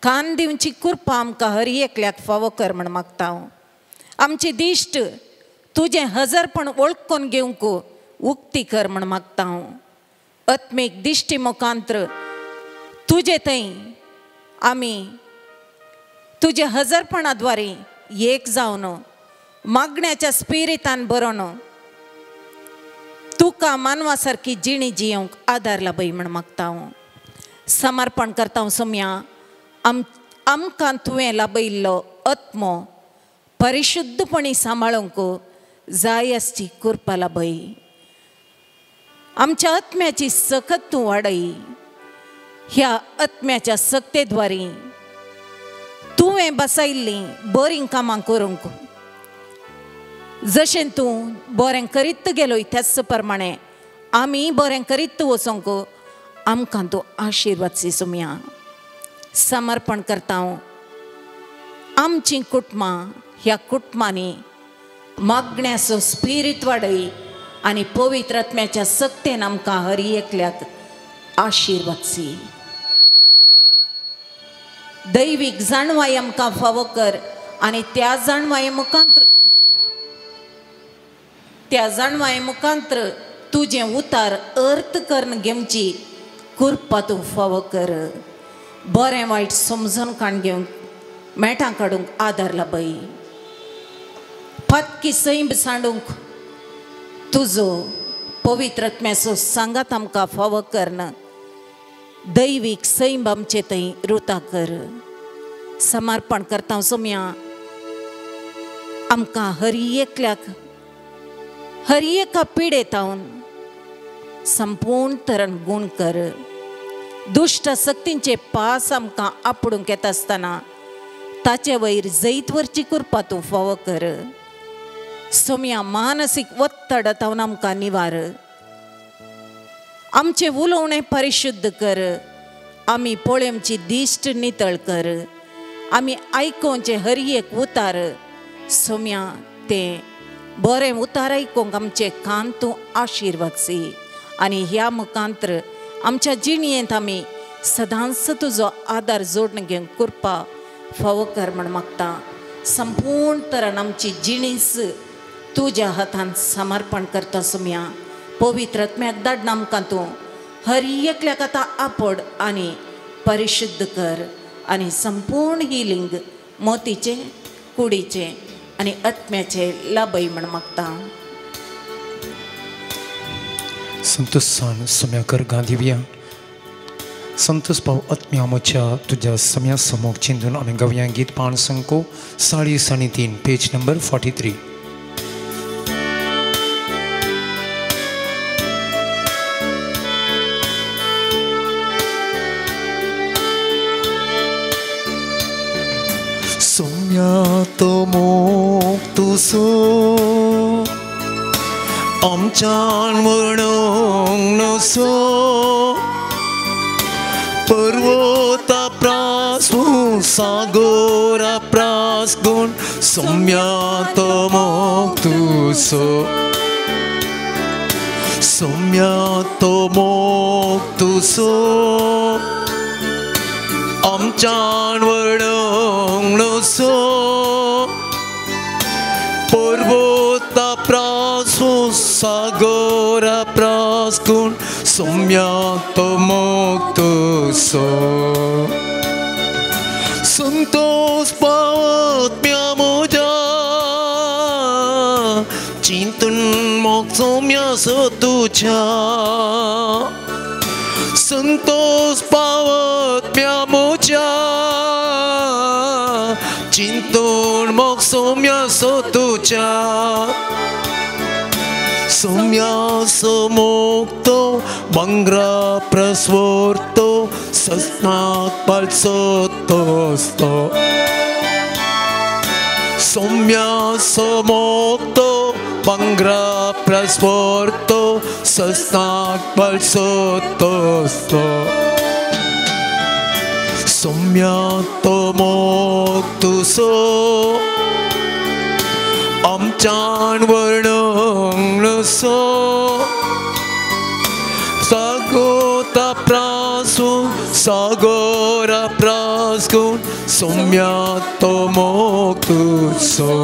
कान दिवची कृपा आमकां हर एकल्याक फावो कर म्हण मागता हांव. आमची दिश्ट तुजें हजरपण वळखून घेवंक उक्ती कर म्हण मागता हांव. आत्मीक दिश्टी मुखांत्र तुजे थंय आमी तुजे हजरपणा द्वारे एक जावन मागण्याच्या स्पिरितान बरोवन तुका मानवा सारकी जिणी जियोंक आदार लाभय म्हण मागता हांव. समर्पण करता हांव सोम्या, आमकां तुवें लाभयिल्लो आत्मो परिशुद्धपणी सांबाळूंक जाय आसची कृपा लाभय. आमच्या आत्म्याची सकत तूं वाडय. ह्या आत्म्याच्या सक्तेद्वारी तुवें बसायिल्लीं बरीं कामां करूंक जशें तूं बरें करीत गेलोय त्याच प्रमाणे आमी बरें करीत वचोंक आमकां तूं आशिर्वाद सी सोम्या. समर्पण करता हांव आमचीं कुटुंबां, ह्या कुटुंबांनी मागण्याचो स्पिरीत वाडय आनी पवित्र आत्म्याच्या सक्तेन आमकां हर एकल्याक आशिर्वाद सी. दैवीक जाणवाय आमकां फावो कर आनी त्या जाणवाये मुखांत्र तुजें उतार अर्थ करून घेवची कृपा तूं फावो कर. बरें वायट समजून काण घेवंक मेटां काडूंक आदार लाभय. पातकी सैम सांडूंक तुजो पवित्र आत्म्याचो सांगात आमकां फावो करन दैवीक सैम आमचे थंय रुता कर. समर्पण करता सोम्या, आमकां हर एकल्याक हर एका पिडेतावन संपूर्ण तरण गूण कर. दुश्ट शक्तींचे पास आमकां आपडूंक येता आसतना ताचे वयर जैत वरची कृपा तूं फावो कर. सोम्या मानसीक वत्तडतावन आमकां निवार. आमचें उलोवणें परिशुद्ध कर. आमी पळोवची दिश्ट नितळ कर. आमी आयकोवचें हर एक उतार सोम्या तें बरें उतार आयकोंक आमचे कान तूं आशिर्वाद सी आनी ह्या मुखांत्र आमच्या जिणयेंत आमी सदांच तुजो आदार जोडून घेवंक कृपा फावो कर म्हण मागता. संपूर्ण तरान आमची जिणीस तुज्या हातान समर्पण करता सोम्या. पवित्र आत्म्याक धाडना आमकां तूं हर एकल्याक आतां आपड आनी परिशुद्ध कर आनी संपूर्ण हिलिंग मोतीचें कुडीचें आनी आत्म्याचें लाभय म्हण मागता.
संतोषान सम्याकर गांधीविया संतोष पाव आत्म्या आमच्या तुज्या सम्या समोख चिंतून आमी गावया गीत पाण संको 40.5 पेज नंबर 43.
सोम्या तो मोग तुसो आमच्यान म्हणूंक नसो पर्वता प्रासून सागोरा प्रास गुण सोम्या तो मोग तुसो सोम्या तो मोग तुसो आमच्यान म्हणूंक नसो पर्वता प्रासून सागोरा प्रास गुण सोम्या तो मोग तुसो संतोष पावत्म्या म्हज्या चिंतून मोग सोम्या सो तुज्या संतोष पावत्म्या म्हज्या चिंतून मोग सोम्या सो तुज्या सोम्या सो मोगतो बंगरा प्रस्वोर्तो सस्नाक पालसो तोस्तो सोम्या सो मोगतो बंगरा प्रस्वोर्तो सस्नाक पालसो तोस्तो सोम्या तो मोग तुसो आमच्यान वर्णूंक नसो सागोता प्रासून सागोरा प्रासून सोम्या तो मोग तुसो.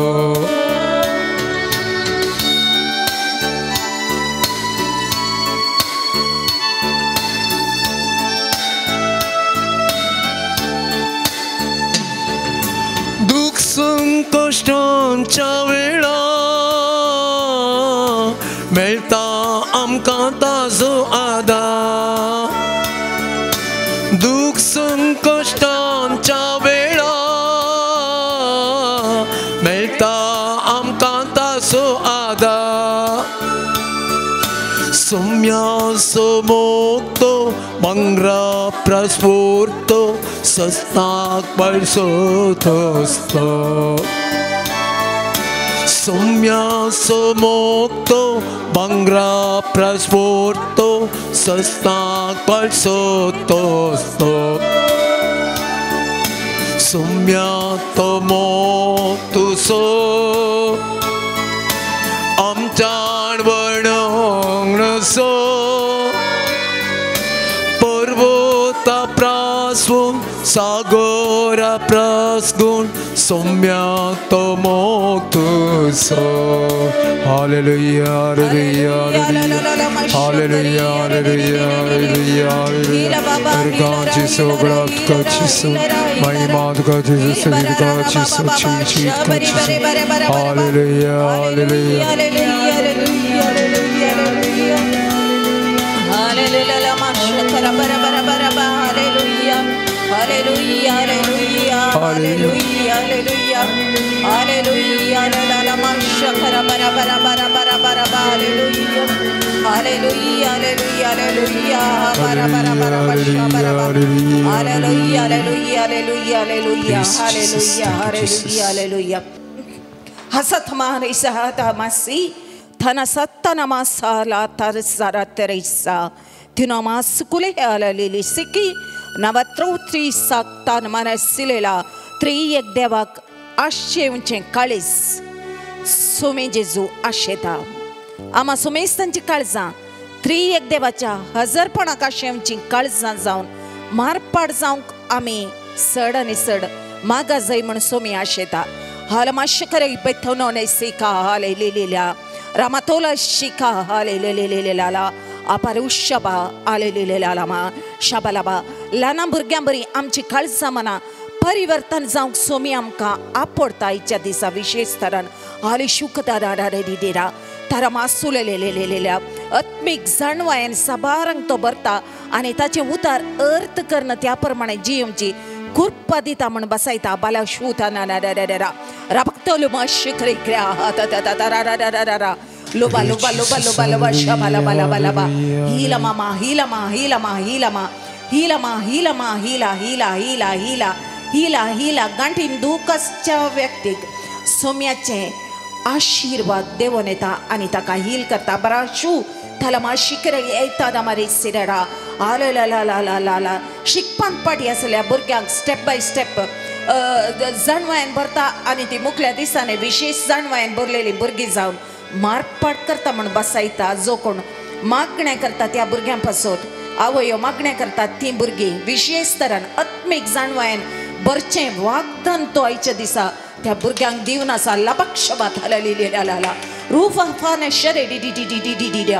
दुःख संकश्टांच्या वेळा मेळटा आमकां ताजो आदार दुःख संकश्टांच्या वेळा मेळटा आमकां ताजो आदार सोम्या सो मोगतो बंगरा प्रस्फुर्तो सस्नाक पळसो तोस्तो सोम्या सो मोगतो बंगरा प्रस्फुर्तो सस्नाक पळसो तोस्तो सोम्या तो मोग तुसो आमच्यान वर्णूंक नसो पर्वता प्रासून सागोरा प्रासगुण सोम्या तो मोग तुसो.
Hallelujah hallelujah hallelujah hallelujah hallelujah hallelujah. जीसु का जीसु महिमा का जीसु शरीर का जीसु चीज का जीसु. Hallelujah hallelujah
hallelujah hallelujah hallelujah hallelujah hallelujah hallelujah hallelujah hallelujah hallelujah hallelujah hallelujah hallelujah. हसत मारे सहता मसी थना सत्ता नमासाला तर सारा तेरेसा तिनमासकुले आलेली सिकी नवत्रोत्री साक्तान मनसिलेला त्रियक देवाक आशेवचें काळीज सोमे जेजू आशेता आमा सोमेस्तांची काळजां त्रियक देवाच्या हजरपणाक आशेवचीं काळजां जावन मारपाट जावंक आमी सड आनी सड मागा जाय म्हण सोमी आशेता. हाल मातशें करे बेथनोने सिका हाले लिलिल्या रामातोला शिका हालेलेलेलेला आपारुशबा आलेलेलेलामा शाबालाबा. ल्हाना भुरग्यां बरी आमची काळजां मनां परिवर्तन जावंक सोमी आमकां आपडता आयच्या दिसा विशेष तरान हाली शुकता रा तारा मासुलेलेलेलेल्या आत्मीक जाणवायेन साबारांक तो भरता आनी ताचें उतार अर्थ कर्ण त्या प्रमाणे जियेवची कृपा दिता म्हण बसायता बाला शूता ना ना रा राबकतलो माशिकरे रा लोबा लोबा लोबा लोबा लोबा शबाला बाला बाला बा हिला मामा हिला मा हिला मा हिला मा हिला मा हिला मा हिला हिला हिला हिला हिला हिला. गांठीन दूख आसच्या व्यक्तीक सोम्याचें आशिर्वाद देवून येता आनी ताका हील करता. बरा शू थाला मा शिकरे येता दामारी सिरडा आला. शिकपांत पाटी आसल्या भुरग्यांक स्टेप बाय स्टेप जाणवायन भरता आनी ती मुखल्या दिसांनी विशेष जाणवायन भरलेली भुरगीं जावन मारपाट करता म्हण बसायता. जो कोण मागण्या करता त्या भुरग्यां पासत आवयो मागण्या करतात ती भुरगीं विशेष तरान आत्मीक जाणवायन भरचें वागदान तो आयच्या दिसा त्या भुरग्यांक दिवन आसा. लपक्षबात हालेलेलेला रूफाने शरे D D D D D D D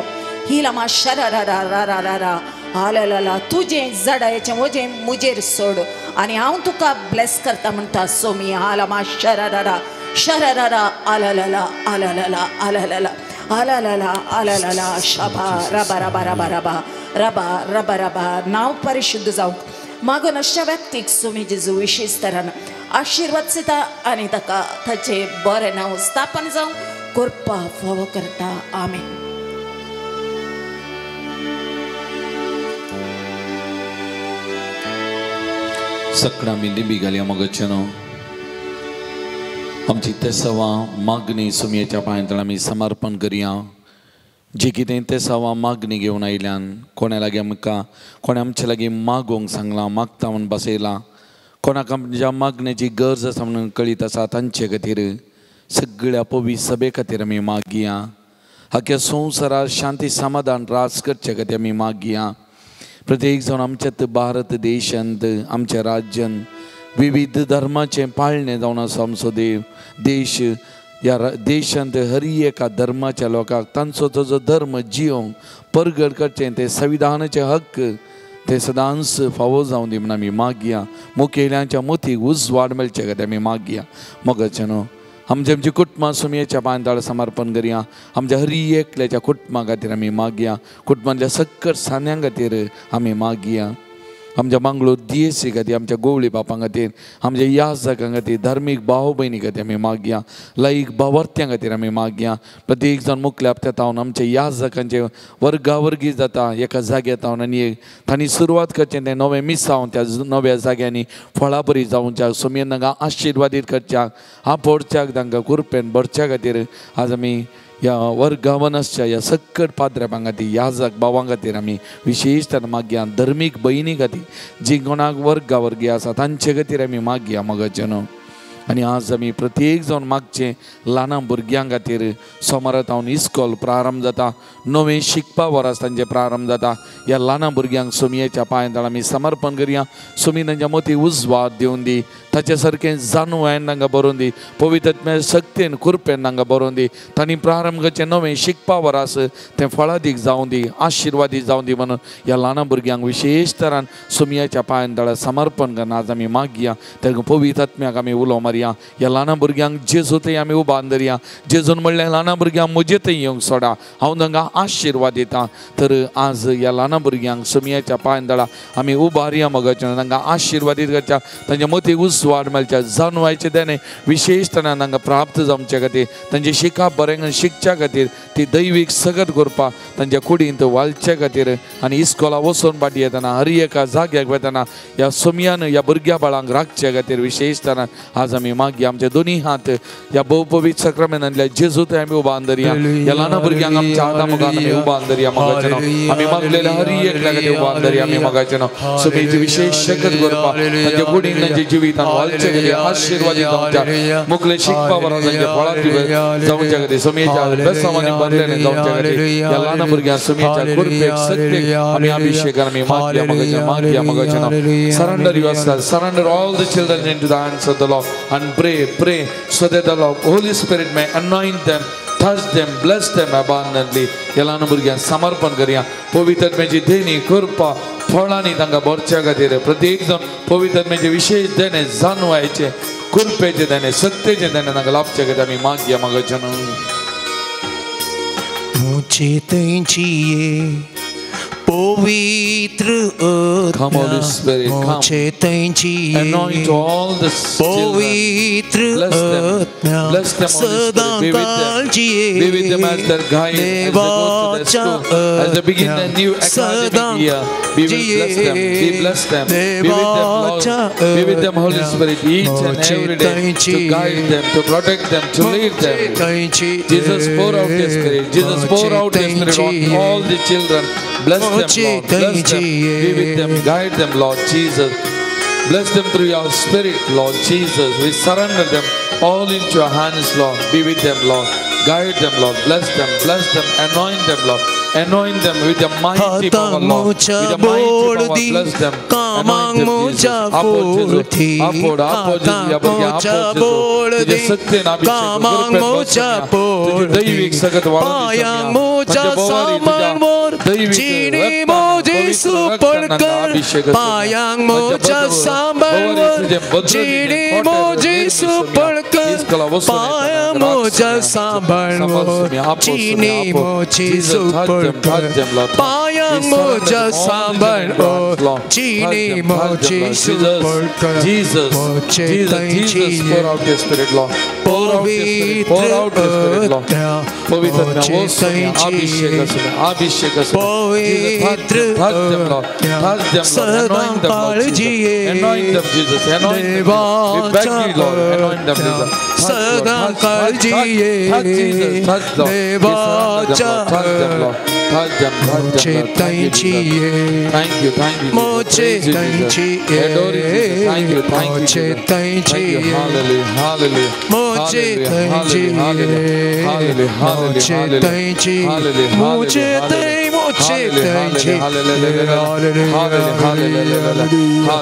हिला मा शरा रा रा रा रा रा हालेला. तुजें जडायचें वजें मुजेर सोड आनी हांव तुका ब्लेस करता म्हणटा सोमी. हाला मा शरा रा रा शरा रा रा आलाला आलाला आलाला आलाला आलाला शाबा रबा रबा रबा रबा रबा रबा रबा. नांव परिशुद्ध जावंक मागून अशा व्यक्तीक सोमी जेजू विशेष तरान आशिर्वाद दिता आनी ताका ताचें बरें नांव स्थापन जावंक कृपा फावो करता. आमेन.
सगळ्या आमी लिंबी घालया मगचे न्हू आमची तेसावां मागणी सुमयेच्या पांयांतल्यान आमी समर्पण करया. जी कितें तेसावां मागणी घेवन आयल्यान कोणा लागीं आमकां कोणें आमचे लागीं मागोवंक सांगलां मागता म्हूण बसयलां कोणाक आमच्या मागण्याची गरज आसा म्हणून कळीत आसा तांचे खातीर सगळ्या पवी सभे खातीर आमी मागया. आख्या संवसारार शांती समाधान राज करचे खातीर आमी मागया. प्रत्येक जावन आमच्या भारत देशांत आमच्या राज्यांत विविध धर्माचें पाळणें जावन आसा आमचो देव देश. ह्या देशांत हर एका धर्माच्या लोकांक तांचो जो धर्म जियोंक परगट करचें तें संविधानाचे हक्क ते सदांच फावो जावन दी म्हूण आमी मागया. मुखेल्यांच्या मोतीक उजवाड मेळचे खातीर आमी मागया. मगचे न्हू आमच्या आमची कुटुंबां सुमयेच्या पांयतळा समर्पण करया. आमच्या हर एकल्याच्या कुटुंबा खातीर आमी मागया. कुटुंबांतल्या सक्कट सान्यां खातीर आमी मागया. आमच्या मंगळूर दियेसी खातीर आमच्या गोवळी बापां खातीर आमच्या याजकां खातीर धार्मीक भाव भयणी खातीर आमी मागया. लायक भावार्थ्यां खातीर आमी मागया. प्रत्येक जाण मुखल्या हप्त्यांत हांव आमच्या याजकांचे वर्गावर्गी जाता एका जाग्यार हांव आनी तांणी सुरवात करचें तें नवें मिसांव त्या नव्या जाग्यांनी फळां बरी जावच्या सोमयेन तांकां आशिर्वादीत करच्याक आपोडच्याक तांकां कुरपेन भरच्या खातीर आज आमी ह्या वर्गावन आसच्या ह्या सक्कट पाद्र्यां खातीर याजक भावां खातीर आमी विशेश तर मागया. धर्मीक भयणी खातीर जी कोणाक वर्गा वर्गी आसा तांचे खातीर आमी मागया मगचे न्हू. आनी आज आमी प्रत्येक जावन मागचें ल्हान भुरग्यां खातीर सोमारा हांव इस्कॉल प्रारंभ जाता नवें शिकपा वरास तांचें प्रारंभ जाता. ह्या ल्हान भुरग्यांक सोमयेच्या पांयांतळ आमी समर्पण करया. सोमी तांच्या मोती उजवाड दिवन दी ताचे सारकें जाणवायन तांकां बरोवन दी पवित्र शक्तेन कुरपेन तांकां बरोवन दी. तांणी प्रारंभ करचें नवें शिकपा वरास तें फळादीक जावं दी आशिर्वादीक जावं दी म्हणून ह्या ल्हान भुरग्यांक विशेश तरान सोमयेच्या पांयांतळ समर्पण करना आज आमी मागया. तांकां पवित्र आत्म्याक आमी उलो मारया. ह्या ल्हान भुरग्यांक जेजू थंय आमी उबान धरया. जेजून म्हणलें ल्हान भुरग्यांक म्हजे थंय येवंक सोडा हांव तांकां आशिर्वाद दिता. तर आज ह्या ल्हान भुरग्यांक सोमयेच्या पांयांतळा आमी उबारया मगचे तांकां आशिर्वादीत करच्या तांच्या मतीक उजवाड मेळच्या जाणवायचें देणें विशेश तरान तांकां प्राप्त जावचे खातीर तांचें शिकप बरें शिकच्या खातीर ती दैवीक सगट करपाक तांच्या कुडींत वालचे खातीर आनी इस्कोला वचून फाटी येतना हर एका जाग्याक वतना ह्या सोमयान ह्या भुरग्या बाळांक राखचे खातीर विशेश तरान आज आमी मागया. आमचे दोनी हात ह्या भोवपवित्र सक्रमेंतांतल्या जेजू थंय आमी उबान धरया. ह्या ल्हान भुरग्यांक आमच्या हाता मुखार आमी उबान धरया मगाचें नांव आमी मागलेल्या हर एकल्या खातीर उबान धरया आमी मगाचें नांव सोमयेची विशेश शकत करपाक तांच्या कुडीन तांच्या जिवितान वालचे खातीर आशिर्वादीत जावच्या मुखले शिकपा बरोबर तांच्या फळां जावच्या खातीर सोमयेच्या बेसांवांनी भरलेलें जावच्या खातीर ह्या ल्हान भुरग्यांक सोमयेच्या कुरपेक शक्तेक आमी अभिषेक आमी मागया मगाचें मागया मगाचें नांव. Surrender yourself, surrender all the children into the hands of the Lord and pray, pray so that the Lord, Holy Spirit may anoint them, Touch them, bless them abundantly. ह्या ल्हान भुरग्यांक समर्पण करया. पवित्र आत्म्याची देणी कृपा फळांनी तांकां भरच्या खातीर प्रत्येक जाण पवित्र आत्म्याचे विशेष देणे जाणवायचे कृपेचे देणे सत्तेचे देणे तांकां लाभचे खातीर आमी मागया मागच्यान.
मुझे तैंची पवित्र
Come, Holy Spirit, come. Anoint all the children. Bless them. Bless them, Holy Spirit. Be with them. Be with them as their guide, as they go to their school, as they begin their new academic year. Be with, bless them. Be bless them. Be with them, Lord. Be with them, Holy Spirit, each and every day, to guide them, to protect them, to lead them. Jesus, pour out your Spirit. Jesus, pour out your Spirit on all the children. Bless them, Lord. Bless them. Be with them. Guide them, Lord Jesus. Bless them through your Spirit, Lord Jesus. We surrender them all into your hands, Lord. Be with them, Lord. Guide them, Lord. Bless them. Bless them. Anoint them, Lord. Anoint them with the mighty power, Lord. With the mighty power, bless them. Anoint them, Jesus. Apo Jesus. Apo, Apo Jesus. Apo Jesus. तुझे सत्य अभिषेक तुझे दैविक सगत वाढून तुझ्या दैविक अभिषेक Jesus, Jesus, Jesus, pour out your Spirit, Lord. Pour out your Spirit, pour out your Spirit, Lord. पवित्र अभिषेक अभिषेक Jesus, touch them, Lord. Touch them, Lord. Anoint them, Lord Jesus. Anoint them, Jesus. Anoint them. We beg you, Lord. Anoint them, Jesus. Touch, Lord. Touch, touch, Jesus. Touch, Lord. We surrender them, Lord. Touch them, Lord. Touch them, touch them, Lord. Thank you, Jesus. Thank you, thank you, Jesus. Praise you, Jesus. Adore you, Jesus. Thank you, thank you, Jesus. Thank you. Hallelujah, hallelujah. Hallelujah, hallelujah, hallelujah, hallelujah, hallelujah, hallelujah, hallelujah, hallelujah, hallelujah.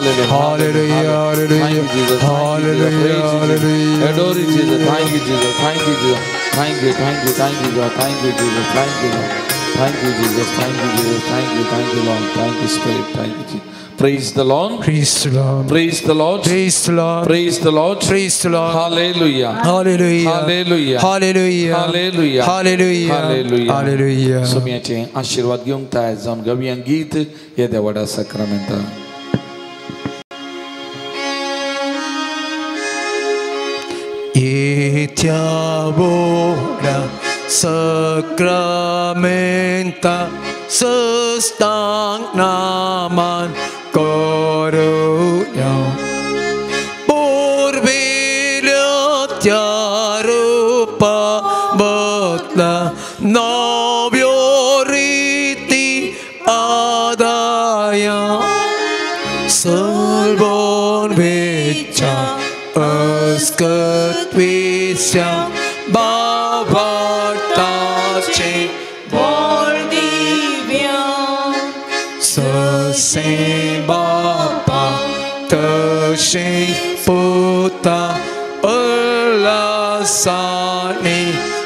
Thank you, Jesus. Thank you, Jesus. Praise you, Jesus. Adore you, Jesus. Thank you, Jesus. Thank you, Jesus. Thank you, thank you, thank you, God. Thank you, Jesus. Thank you, Lord. Thank you, Jesus. Thank you, Jesus. Thank you, thank you, Lord. Thank you, Spirit. Thank you, Jesus. Praise the Lord.
Praise the Lord.
Praise the Lord.
Praise the Lord.
Praise the Lord.
Praise the Lord.
Hallelujah.
Hallelujah.
Hallelujah.
Hallelujah.
Hallelujah.
Hallelujah.
Hallelujah.
Hallelujah.
सुम्याचे आशीर्वाद घेऊन तयार जाऊन गावया गीत येद्या व्हडा साक्रामेंता.
येत्या व्हडा साक्रामेंता सस्तांक Naaman करुया पुर्विल्या त्या रुपा बदला नव्यो रिती आदाया सर्वोन वेच्या अस्कत विस्या बाबाटाचे
बोल दिव्या
ससे बापा तशे पुता उल्हासाने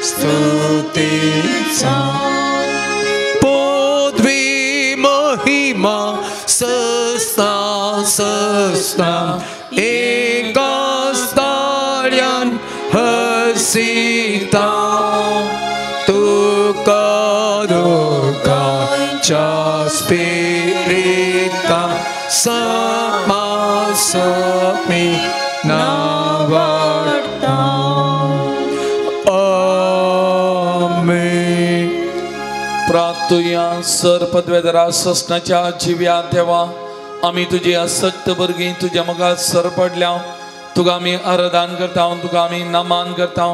स्तुतीचा पदवी महिमा सस्ता सस्ता एकाच ताळ्यान हसीता तुका दोगांच्या स्पिरिता समासमी नावाडता. आमेन.
प्राप्तुया सर पदवेदरा ससनाच्या जिव्या देवा आमी तुजी असक्त भुरगीं तुज्या मुखार सर पडल्या. तुका आमी आराधन करता, तुका आमी नमान करता.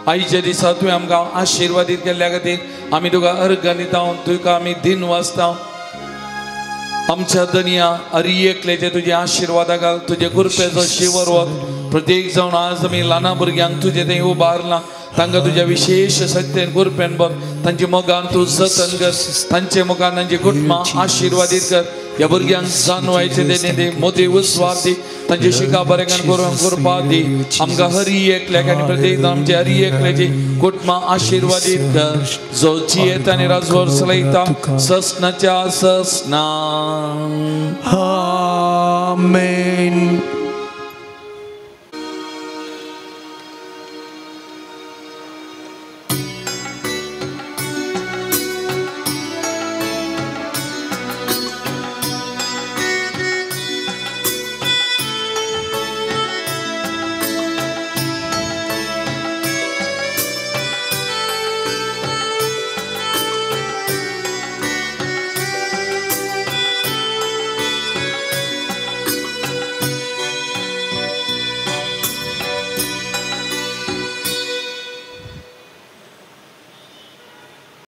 आयच्या दिसा तुवें आमकां आशिर्वादीत केल्ल्या खातीर आमी तुका अर्घ दिता, तुका आमी दिन वाचता. आमच्या दनया हरी एकल्याचे तुजे आशिर्वादा घाल, तुजे कृपेचो शिवर वत प्रत्येक जावन आज आमी ल्हाना भुरग्यांक तुजें थंय उबारलां. तांकां तुज्या विशेष सत्तेन कृपेन भर, तांच्या मोगान तूं जतन कर, तांचे मोगान तांची कुटुंबां आशिर्वादीत कर. ह्या भुरग्यांक जाणवायचे देणे दी, मोती उस्वार दी, तांचे शिका बरें करून कृपा दी. आमकां हरी एकल्याक आनी प्रत्येक आमचे हरी एकल्याची कुटुंबां आशिर्वादीत कर, जो जियेता आनी राजवर चलयता ससनाच्या ससना.
आमेन.